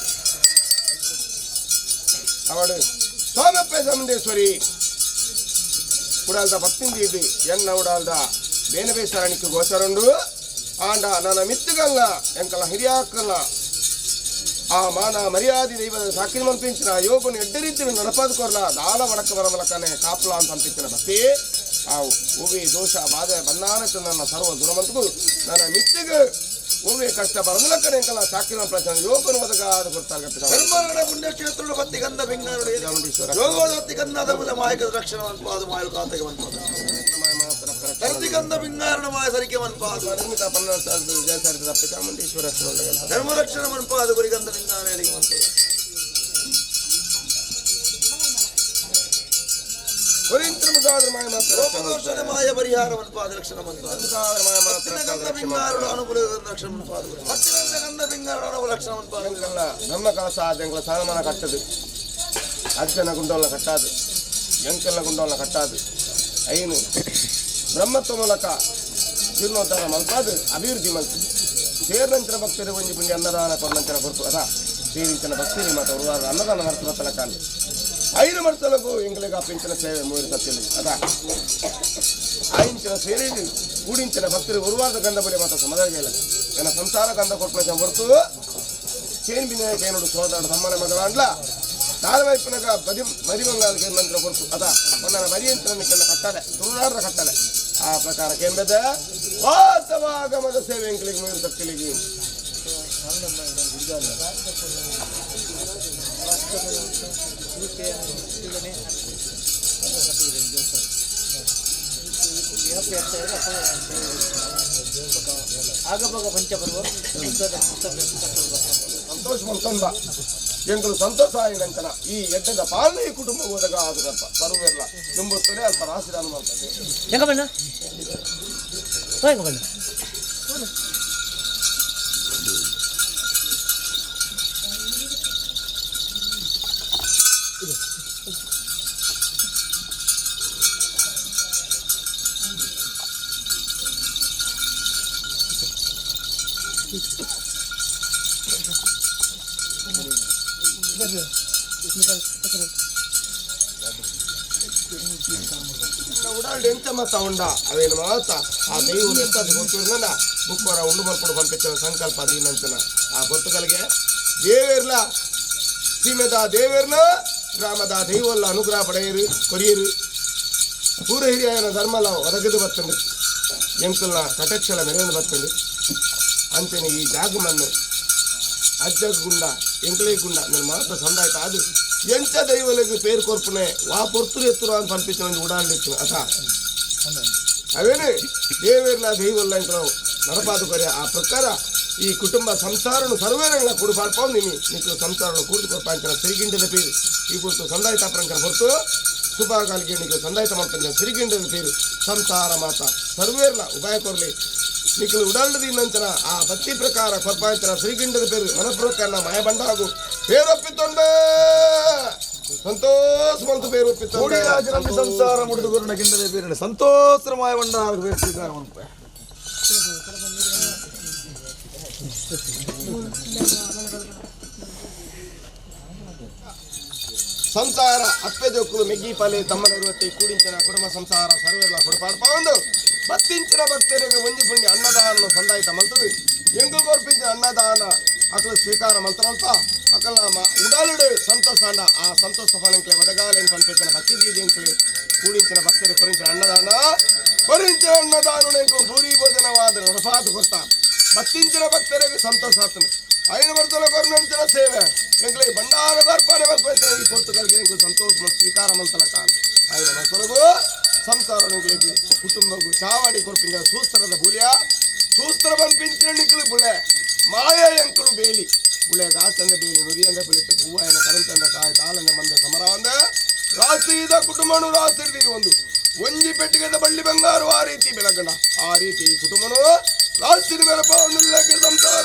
ಅವಳು ಸ್ವಾಮಪ್ಪ ಚಾಮುಂಡೇಶ್ವರಿ ಉಡಾಲ್ದ ಭಕ್ತಿಂದ ಇದು ಎನ್ನ ಉಡಾಲ್ದ ಬೇನಬೇಸರಣಿக்கு ಗೋಚರುಂಡು ಆಂಡ ನನ್ನ ಮಿತ್ತುಗಲ್ಲ ಎಂಕಲ ಹಿರಿಯಾಕಲ್ಲ ಆ ಮಾನ ಮರ್ಯಾದೆ ದೈವದ ಸಾಕಿನ ಮನ್ಪಿಂಚಿನ ಯೋಗನು ಎಡ್ಡ ರೀತಿಯ ನಡಪಾದ ಕೊರ್ಲ ದಾಲ ವಡಕ ಬರಮಲಕನೆ ಕಾಪ್ಲ ಅಂತ ಅಂಪಿಂಚಿನ ಭಕ್ತಿ ಆ ಓವಿ ದೋಷ ಬಾಧೆ ಬಂದಾನ ಚಂದನ ಸರ್ವ ದುರಮಂತಗೂ ನನ್ನ ಮಿತ್ತಿಗೆ ಓವಿ ಕಷ್ಟ ಬರಮಲಕನೆ ಎಂಕಲ ಸಾಕಿನ ಪ್ರಚನ ಯೋಗನು ಒದಗಾದ ಕೊಡ್ತಾರೆ. ಧರ್ಮಗಳ ಪುಣ್ಯಕ್ಷೇತ್ರದ ಬತ್ತಿ ಗಂಧ ಪಿಂಗಾರುಡು ಚಾಮುಂಡೇಶ್ವರ. ಯೋಗದ ಬತ್ತಿ ಗಂಧದ ಮುಲ ಮಾಯಕದ ರಕ್ಷಣ ಮನ್ಪಾದು ಮಾಯಲು ಕಾತಗೆ ಮನ್ಪಾದು ಧರ್ತಿ ಗಂಧ ಪಿಂಗಾರಣ ಮಾಯ ಸರಿಕೆ ಮನ್ಪಾದು ನಿರ್ಮಿತ 12,000 ಜಯಸಾರಿದ ಚಾಮುಂಡೇಶ್ವರ. ಧರ್ಮ ರಕ್ಷಣ ಮನ್ಪಾದು ಗುರಿ ಗಂಧ ಪಿಂಗಾರ ಎಲಿಗೆ ಮನ್ಪಾದು ಮಾಯ ಮಾತ್ರ ಲೋಪದೋಷದ ಮಾಯ ಪರಿಹಾರ ಮನ್ಪಾದ ರಕ್ಷಣ ಮನ್ಪಾದು ಮಾಯ ಮಾತ್ರ ಪತ್ತಿನ ಗಂಧ ಪಿಂಗಾರುಡು ಅನುಕೂಲ ರಕ್ಷಣ ಮನ್ಪಾದು ಪತ್ತಿನ ಗಂಧ ಪಿಂಗಾರುಡು ಅನುಕೂಲ ರಕ್ಷಣ ಮನ್ಪಾದು ಎಂಕಲ್ಲ ನಮ್ಮ ಕಳಸ ಎಂಕಲ ಸ್ಥಾನಮಾನ ಕಟ್ಟದು ಅಜ್ಜನ ಗುಂಡೋಲ ಕಟ್ಟಾದು ಎಂಕಲ್ಲ ಗುಂಡೋಲ ಕಟ್ಟಾದು ಐನು ಬ್ರಹ್ಮತ್ವ ಮೂಲಕ ಜೀರ್ಣೋದ್ಧಾರ ಮಲ್ಪಾದು ಅಭಿವೃದ್ಧಿ ಮಲ್ತು ಸೇರ್ನಂಚಿನ ಭಕ್ತರು ಒಂಜಿ ಪುಣ್ಯ ಅನ್ನದಾನ ಕೊರ್ನಂಚಿನ ಕೊರ್ಪು ಅದ ಸೇರಿಂಚಿನ ಭಕ್ತರಿ ಮಾತ ಉರುವಾರ ಅನ್ನದಾನ ಮರ್ತು ಬತ್ತಲಕಾಂಡು ಐದು ಮರ್ತಲಕು ಎಂಕಲಿಗೆ ಪಿಂಚಿನ ಸೇವೆ ಮೂರು ಸತ್ಯಲಿ ಅದ ಆಯಿಂಚಿನ ಸೇರಿ ಕೂడించిన ಭಕ್ತರು ಉರುವಾರದ ಗಂಧ ಬಳಿ ಮಾತ ಸಮಾಧಾನ ಇಲ್ಲ ನನ್ನ ಸಂಸಾರ ಗಂಧ ಕೊರ್ಪಣ ಹೊರತು ಚೇನ್ ಬಿಂದ ಕೇನುಡು ಸೋದರ ತಮ್ಮನ ಮಗಳಾಂಡ್ಲ ದಾಳವೈಪನಗ ಬದಿ ಬರಿಬಂಗಾಲಕ್ಕೆ ಮಂತ್ರ ಕೊರ್ಪು ಅದ ಒಂದನ ಬರಿಯಂತ್ರ ನಿಕ್ಕನ್ನ ಕಟ್ಟಲೆ ತುಳುನಾಡದ ಕಟ್ಟಲೆ ಆ ಪ್ರಕಾರ ಕೆಂಬೆದ ವಾಸ್ತವಾಗಮದ ಸೇವೆ ಎಂಕಲಿಗೆ ಮೂರು ಸತ್ಯಲಿಗೆ ಆಗಬಾಗ ಪಂಚ ಬರುವ ಸಂತೋಷ ಮಂತಂದ ಎಂಕಲು ಸಂತೋಷ ಆಯಿನಂತನ ಈ ಎಡ್ಡದ ಪಾಲನೆ ಈ ಕುಟುಂಬ ಹೋದಾಗ ಆದರಪ್ಪ ಬರುವೆಲ್ಲ ದುಂಬುತ್ತಲೇ ಅಲ್ಪ ರಾಶಿದಾನ ಮಾಡ್ತದೆ. ಹೆಂಗ ಬಣ್ಣ ಹೆಂಗ ಬಣ್ಣ. ಉಡಾಲ್ಡ್ ಎಂಚ ಮತ್ತ ಉಂಡ ಅವೇನು ಮಾತ ಆ ದೈವ ಎತ್ತದ ಗೊತ್ತಿರ್ನ ಬುಕ್ಕೋರ ಉಂಡು ಮಲ್ಪಡು ಪಂಪಿಚ್ಚ ಸಂಕಲ್ಪ ದೀನಂಚನ ಆ ಗೊತ್ತುಗಳಿಗೆ ದೇವೇರ್ಲ ಸೀಮೆದ ದೇವೇರ್ನ ಗ್ರಾಮದ ದೈವಲ್ಲ ಅನುಗ್ರಹ ಪಡೆಯರು ಕೊರಿಯರು ಪೂರ ಹಿರಿಯನ ಧರ್ಮಲ ಒದಗದು ಬತ್ತಂಡು ಎಂಕಲ್ನ ಕಟಕ್ಷಲ ಮೆರೆದು ಬತ್ತಂಡು ಅಂಚನೆ ಈ ಜಾಗಮನ್ನು ಅಜ್ಜಗ ಗುಂಡ ಎಂಕಲೇ ಗುಂಡ ನನ್ನ ಮಾತ ಸಂದಾಯ್ತ ಅದು ಎಂಚ ದೈವಲಿಗೆ ಪೇರು ಕೊರ್ಪುನೆ ವಾ ಪೊರ್ತುರು ಎತ್ತುರು ಅಂತ ಪಂಪಿಚ್ಚ ಒಂದು ಉಡಾಂಡಿತ್ತು ಅಥ ಅವೇನು ದೇವೇರ್ಲ ದೈವಲ್ಲ ಎಂಕಲ ನಡಪಾದು ಕೊರೆ ಆ ಪ್ರಕಾರ ಈ ಕುಟುಂಬ ಸಂಸಾರನು ಸರ್ವೇರನ್ನ ಕೂಡು ಪಾಡ್ಪಾವ್ ನೀನು ನೀಕು ಸಂಸಾರನು ಕೂಡು ಕೊರ್ಪ ಅಂಚನ ಸಿರಿಗಿಂಡದ ಪೇರು ಈ ಕುರಿತು ಸಂದಾಯ್ತ ಪ್ರಂಕರ ಹೊರತು ಸುಭಾಗಾಲಿಗೆ ನೀಕು ಸಂದಾಯ್ತ ಮಾಡ್ತಂಚನ ಸಿರಿಗಿಂಡದ ಪೇರು ಸಂಸಾರ ಮಾತ ಸರ್ವೇರ್ಲ ಉಪಾಯ ಕೊರ್ಲಿ ನಿಖಲು ಉಡಲ್ದು ಇನ್ನಂಚನ ಆ ಭಕ್ತಿ ಪ್ರಕಾರ ಕೊರ್ಪಾಂಚನ ಶ್ರೀಗಿಂಡದ ಪೇರು ಮನಪೂರ್ವಕನ್ನ ಮಾಯಬಂಡಾಗು ಪೇರೊಪ್ಪಿತ್ತೊಂಡ ಸಂತೋಷ ಮಂತು ಪೇರೊಪ್ಪಿತ್ತೊಂಡ ಕೋಡಿರಾಜನಂಬಿ ಸಂಸಾರ ಮುಡಿದು ಗುರುನ ಗಿಂಡದ ಪೇರಿನ ಸಂತೋಷ ಮಾಯಬಂಡ ಬೇರು ಸ್ವೀಕಾರ ಮನ್ಪೆ. ಸಂಸಾರ ಅಪ್ಪೆ ಜೋಕುಲು ಮೆಗ್ಗಿ ಪಾಲೆ ತಮ್ಮನರುವತ್ತೆ ಕೂడించిన ಕುಟುಂಬ ಸಂಸಾರ ಸರ್ವೆಲ್ಲ ಕೊಡಪಾಡ್ಪಾಂದು ಬತ್ತಿಂಚಿನ ಭಕ್ತರಿಗೆ ಒಂಜಿ ಪುಣ್ಯ ಅನ್ನದಾನ ಸಂದಾಯಿತ ಮಂತದು ಎಂಗು ಕೊರ್ಪಿಂಚಿನ ಅನ್ನದಾನ ಅಕಲ ಸ್ವೀಕಾರ ಮಂತ್ರಲ್ಪ ಅಕಲ ಉಡಲುಡು ಸಂತೋಷ ಅಂಡ ಆ ಸಂತೋಷ ಫಲಂಕ್ಲೆ ಒದಗಾಲೇನು ಪಂಪಿಂచిన ಭಕ್ತಿ ದೀದಿಂಕ್ಲೆ ಕೂడించిన ಭಕ್ತರಿಗೆ ಕೊರಿಂಚಿನ ಅನ್ನದಾನ ಕೊರಿಂಚಿನ ಅನ್ನದಾನ ಭೂರಿ ಭೋಜನವಾದ ನಡಪಾತು ಕೊರ್ತ ಬತ್ತಿಂಚಿನ ಭಕ್ತರಿಗೆ ಸಂತೋಷ ಆತನು ಐದು ವರ್ಷದ ಕೊರ್ನಂಚಿನ ಸೇವೆ ಎಂಕ್ಲೆ ಭಂಡಾರ ದರ್ಪಣೆ ಬರ್ಪಂಚಿನ ಈ ಪೊರ್ತುಗಲ್ಗೆ ಎಂಕ್ಲೆ ಸಂತೋಷ ಮತ್ತು ಸ್ವೀಕಾರ ಮಂತಲ ಕಾಲ ఆయన ಮಕ್ಕಳಿಗೂ ಸಂಸಾರಗಳಿಗೆ ಕುಟುಂಬಗೂ ಚಾವಾಡಿ ಕೊರ್ಪಿಂಜ ಸೂಸ್ತ್ರದ ಬುಲಿಯ ಸೂಸ್ತ್ರ పంపించిన ನಿಕ್ಕಲು ಬುಳೆ ಮಾಯ ಎಂಕಲು ಬೇಲಿ ಬುಳೆ ಗಾಸಂದ ಬೇಲಿ ನುರಿಯಂದ ಬುಲೆಟ್ಟು ಹೂವಾಯನ ಕರಂತಂದ ಕಾಯ ತಾಳಂದ ಮಂದ ಸಮರಾಂದ ರಾಸಿದ ಕುಟುಂಬನು ರಾಸಿರ್ದಿ ಒಂದು ಒಂಜಿ ಪೆಟ್ಟಿಗೆದ ಬಳ್ಳಿ ಬಂಗಾರು ಆ ರೀತಿ ಬೆಳಗಣ ಆ ರೀತಿ ಈ ಕುಟುಂಬನು ರಾಸಿದ ಮೇಲಪ್ಪ ಸಂಸಾರ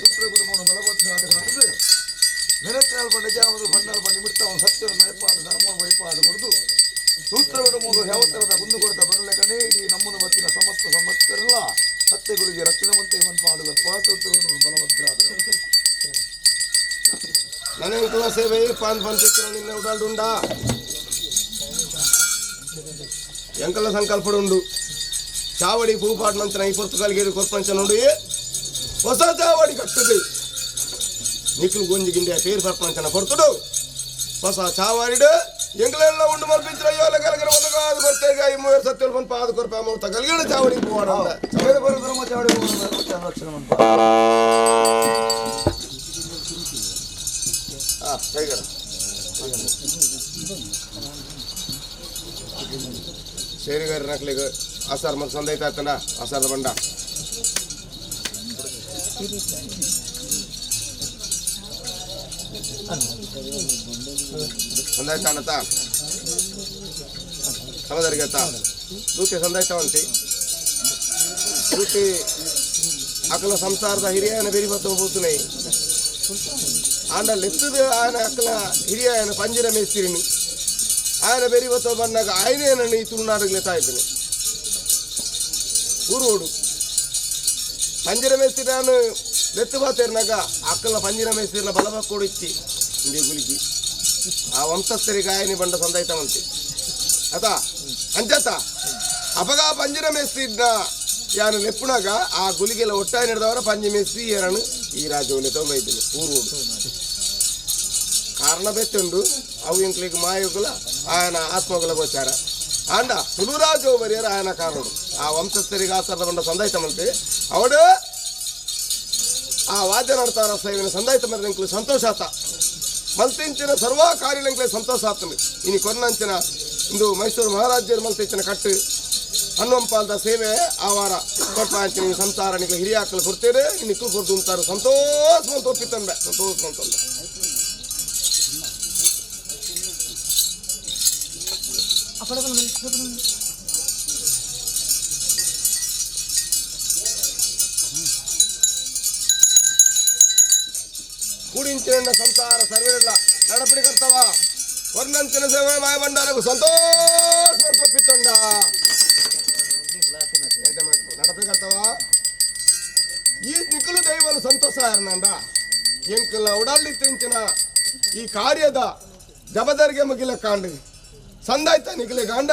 ಸೂತ್ರ ಕುಟುಂಬವನ್ನು ಬಲಬದ್ಧವಾದ ಕಾಣುತ್ತದೆ. ಮೆರತ್ನಾಲ್ ನಿಜಾಮದು ಬಂಡಾಲ್ ನಿಮಿತ್ತವನ್ನು ಸತ್ಯವನ್ನು ನೆನಪಾದ ಧರ್ಮವನ್ನು ವಹಿಪಾದ ಕೊಡುದು ಸೂತ್ರ ಕುಟುಂಬದ ಯಾವ ಥರದ ಕುಂದು ಕೊರತ ಬರಲೆಕನೇ ಇಡೀ ನಮ್ಮನ್ನು ಬತ್ತಿನ ಸಮಸ್ತ ಸಮಸ್ತರೆಲ್ಲ ಸತ್ಯಗಳಿಗೆ ರಕ್ಷಣೆ ಮಂತೆ ಮನ್ಪಾಡುವ ಸೂತ್ರ ಕುಟುಂಬ ಬಲಭದ್ರಾದರು. ನನಗೆ ಸೇವೆ ಪಾನ್ పంపించిన ನಿನ್ನೆ ಉಡಾಲ್ಡುಂಡ ಎಂಕಲ ಸಂಕಲ್ಪ ಉಂಡು ಚಾವಡಿ ಪೂಪಾಟ್ ನಂತರ ಈ ಪೊರ್ತುಗಲ್ಗೆ ಕೊರ್ಪಂಚ ನೋಡಿ ಹೊಸ ಚಾವಡಿ ಕಟ್ಟದು ನಿಖಿಲ್ ಗೊಂಜಿ ಗಿಂಡೆ ಪೇರು ಪರ್ಪಂಚನ ಪೊರ್ತುಡು ಹೊಸ ಚಾವಾಡಿಡು ಎಂಗಳೆಲ್ಲ ಉಂಡು ಮಲ್ಪಿಂచిన ಯೋಲ ಕಲಗರ ಒದಗಾದು ಕೊರ್ತೇಗ ಈ ಮೂವರು ಸತ್ಯಲ್ ಬಂದು ಪಾದ ಕೊರ್ಪ ಮೂರ್ತ ಕಲ್ಗಿಡ ಚಾವಡಿ ಪೂವಾಡ ಬೇರೆ ಬೇರೆ ಧರ್ಮ ಚಾವಡಿ ರಕ್ಷಣೆ ಮನ್ಪ. ಕೈಗಡ ಸೇರಿಗಾರ ನಕ್ಲಿಗೆ ಆಸಾರ ಮತ್ತು ಸಂದೈತ ಆತನ ಆಸಾರದ ಬಂಡ ಸಂದಾಯ್ತ ಅಣ್ಣತ ಸಮದರಿಗೆ ಆತ ದೂತಿ ಸಂದಾಯ್ತವಂತಿ ದೂತಿ ಅಕಲ ಸಂಸಾರದ ಹಿರಿಯನ ಬೆರಿ ಬತ್ತ ಹೋಗ್ತುನೈ ಆಂಡ ಲೆತ್ತದ ఆయన ಅಕ್ಕಲ ಹಿರಿಯನ ಪಂಜಿರ ಮೇಸ್ತಿರಿನಿ ఆయన ಬೆರಿ ಬತ್ತ ಬಂದಾಗ ఆయనే నన్ను ಈ ತುಳುನಾಡಿಗೆ ಲೆತ್ತಾ ಇದ್ದೀನಿ ಊರೋಡು ಪಂಜಿರ ಮೇಸ್ತಿರಿ ನಾನು ಲೆತ್ತು ಬಾತೇರ್ನಾಗ ಅಕ್ಕಲ ಪಂಜಿರ ಮೇಸ್ತಿರಿನ ಬಲಬ ಕೊಡಿಚ್ಚಿ ಇಂದೇ ಗುಲಿಗಿ ಆ ವಂಶಸ್ಥರಿಗೆ ಆಯನಿ ಬಂಡ ಸಂದಾಯ್ತವಂತೆ ಅತ ಅಂಚತ ಅಪಗ ಪಂಜಿರ ಮೇಸ್ತಿದ್ನ ಯಾನು ಲೆಪ್ಪುನಾಗ ಆ ಗುಲಿಗೆಲ್ಲ ಒಟ್ಟಾಯ ನಡೆದವರ ಪಂಜಿ ಮೇಸ್ತಿ ಏನನು ಈ ರಾಜ್ಯವನ್ನು ತೊಂಬೈದ್ದೀನಿ ಊರೋಡು ಕಾರಣ ಬೆತ್ತುಂಡು ಅವು ಇಂಕ್ಲಿಗೆ ಮಾಯುಗುಲ ఆయన ಆತ್ಮಗುಲ ಗೋಚಾರ ಆಂಡ ತುಳುರಾಜು ಬರಿಯರ ఆయన ಕಾರಣಡು ಆ ವಂಶಸ್ಥರಿಗೆ ಆಸರದ ಬಂಡ ಸಂದಾಯ್ತಮಂತೆ ಅವಡು ಆ ವಾದ್ಯ ನಡ್ತಾರ ಸೇವಿನ ಸಂದಾಯ್ತ ಮರದ ಸಂತೋಷ ಆತ ಮಲ್ತಿಂಚಿನ ಸರ್ವ ಕಾರ್ಯಲಂಕ್ಲೆ ಸಂತೋಷ ಆತನು ಇನಿ ಕೊನ್ನಂಚಿನ ಇಂದು ಮೈಸೂರು ಮಹಾರಾಜ್ಯರು ಮಲ್ತಿಂಚಿನ ಕಟ್ಟು ಹನುಮಂಪಾಲ್ದ ಸೇವೆ ಆ ವಾರ ಕೊಟ್ಟ ಅಂಚಿನ ಸಂಸಾರ ನಿಕ್ಲೆ ಹಿರಿಯಾಕಲು ಕೊಡ್ತೇನೆ ನಿಕ್ಲು ಕೊಡ್ದು ಅಂತಾರೆ ಸಂತೋಷ ಮಂತ ಒಪ್ಪಿತ್ತಂಬೆ ಸಂತೋಷ ಮಂತಂಬೆ. ಕೂಡಿಂಚಿನ ಸಂಸಾರ ಸರ್ವೇಲ್ಲ ನಡಪಡಿ ಕರ್ತವ ಕೊರ್ನಂಚಿನ ಸೇವೆ ಮಾಯ ಬಂಡಾರಗು ಸಂತೋಷ ಒಪ್ಪಿತ್ತೊಂಡ ನಡಪಡಿ ಕರ್ತವ ಈ ನಿಕ್ಕಲು ದೈವಲು ಸಂತೋಷ ಯಾರನಂಡ ಎಂಕಲ ಉಡಲ್ಲಿ ತಿಂಚಿನ ಈ ಕಾರ್ಯದ ಜಬದರಿಗೆ ಮುಗಿಲ ಕಾಂಡು ಸಂದಾಯ್ತ ನಿಕ್ಲೆ ಗಾಂಡ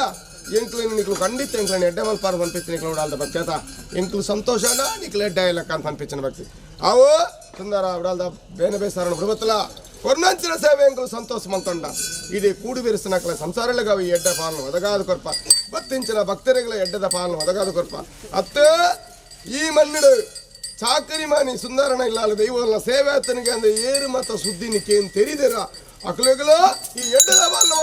ಎಂಕ್ಲೆನ್ ನಿಕ್ಲು ಖಂಡಿತ ಎಂಕ್ಲೆನ್ ಎಡ್ಡೆ ಮಲ್ಪಾರ ಪನ್ಪಿಚ್ಚ ನಿಕ್ಲು ಉಡಾಲ್ದ ಭಕ್ತಿ ಆತ ಎಂಕ್ಲು ಸಂತೋಷನ ನಿಕ್ಲು ಎಡ್ಡೆ ಇಲ್ಲಕ್ಕ ಅಂತ ಪನ್ಪಿಚ್ಚನ ಭಕ್ತಿ ಅವು ಸುಂದರ ಉಡಾಲ್ದ ಬೇನೆ ಬೇಸಾರಣ ಬಿಡುವತ್ತಲ ಕೊರ್ನಂಚಿನ ಸೇವೆ ಎಂಕ್ಲು ಸಂತೋಷ ಮಂತೊಂಡ ಇದೇ ಕೂಡು ಬೆರೆಸಿನಕ್ಲ ಸಂಸಾರಗಳಿಗಾವ ಈ ಎಡ್ಡೆ ಪಾಲನ ಒದಗಾದ ಕೊರ್ಪ ಬತ್ತಿಂಚಿನ ಭಕ್ತರಿಗಳ ಎಡ್ಡೆದ ಪಾಲನ ಒದಗಾದ ಕೊರ್ಪ ಅತ್ತ ಈ ಮಣ್ಣಿಡು ಚಾಕರಿ ಮಾನಿ ಸುಂದರನ ಇಲ್ಲಾಲ ದೈವಲ್ಲ ಸೇವೆ ಆತನಿಗೆ ಅಂದ ಏರು ಮತ ಸುದ್ದಿ ನಿಕ್ಕೇನು ತೆರಿದಿರ ಅಕ್ಲೆಗಳು ಈ ಎಡ್ಡೆದ ಪಾಲನ.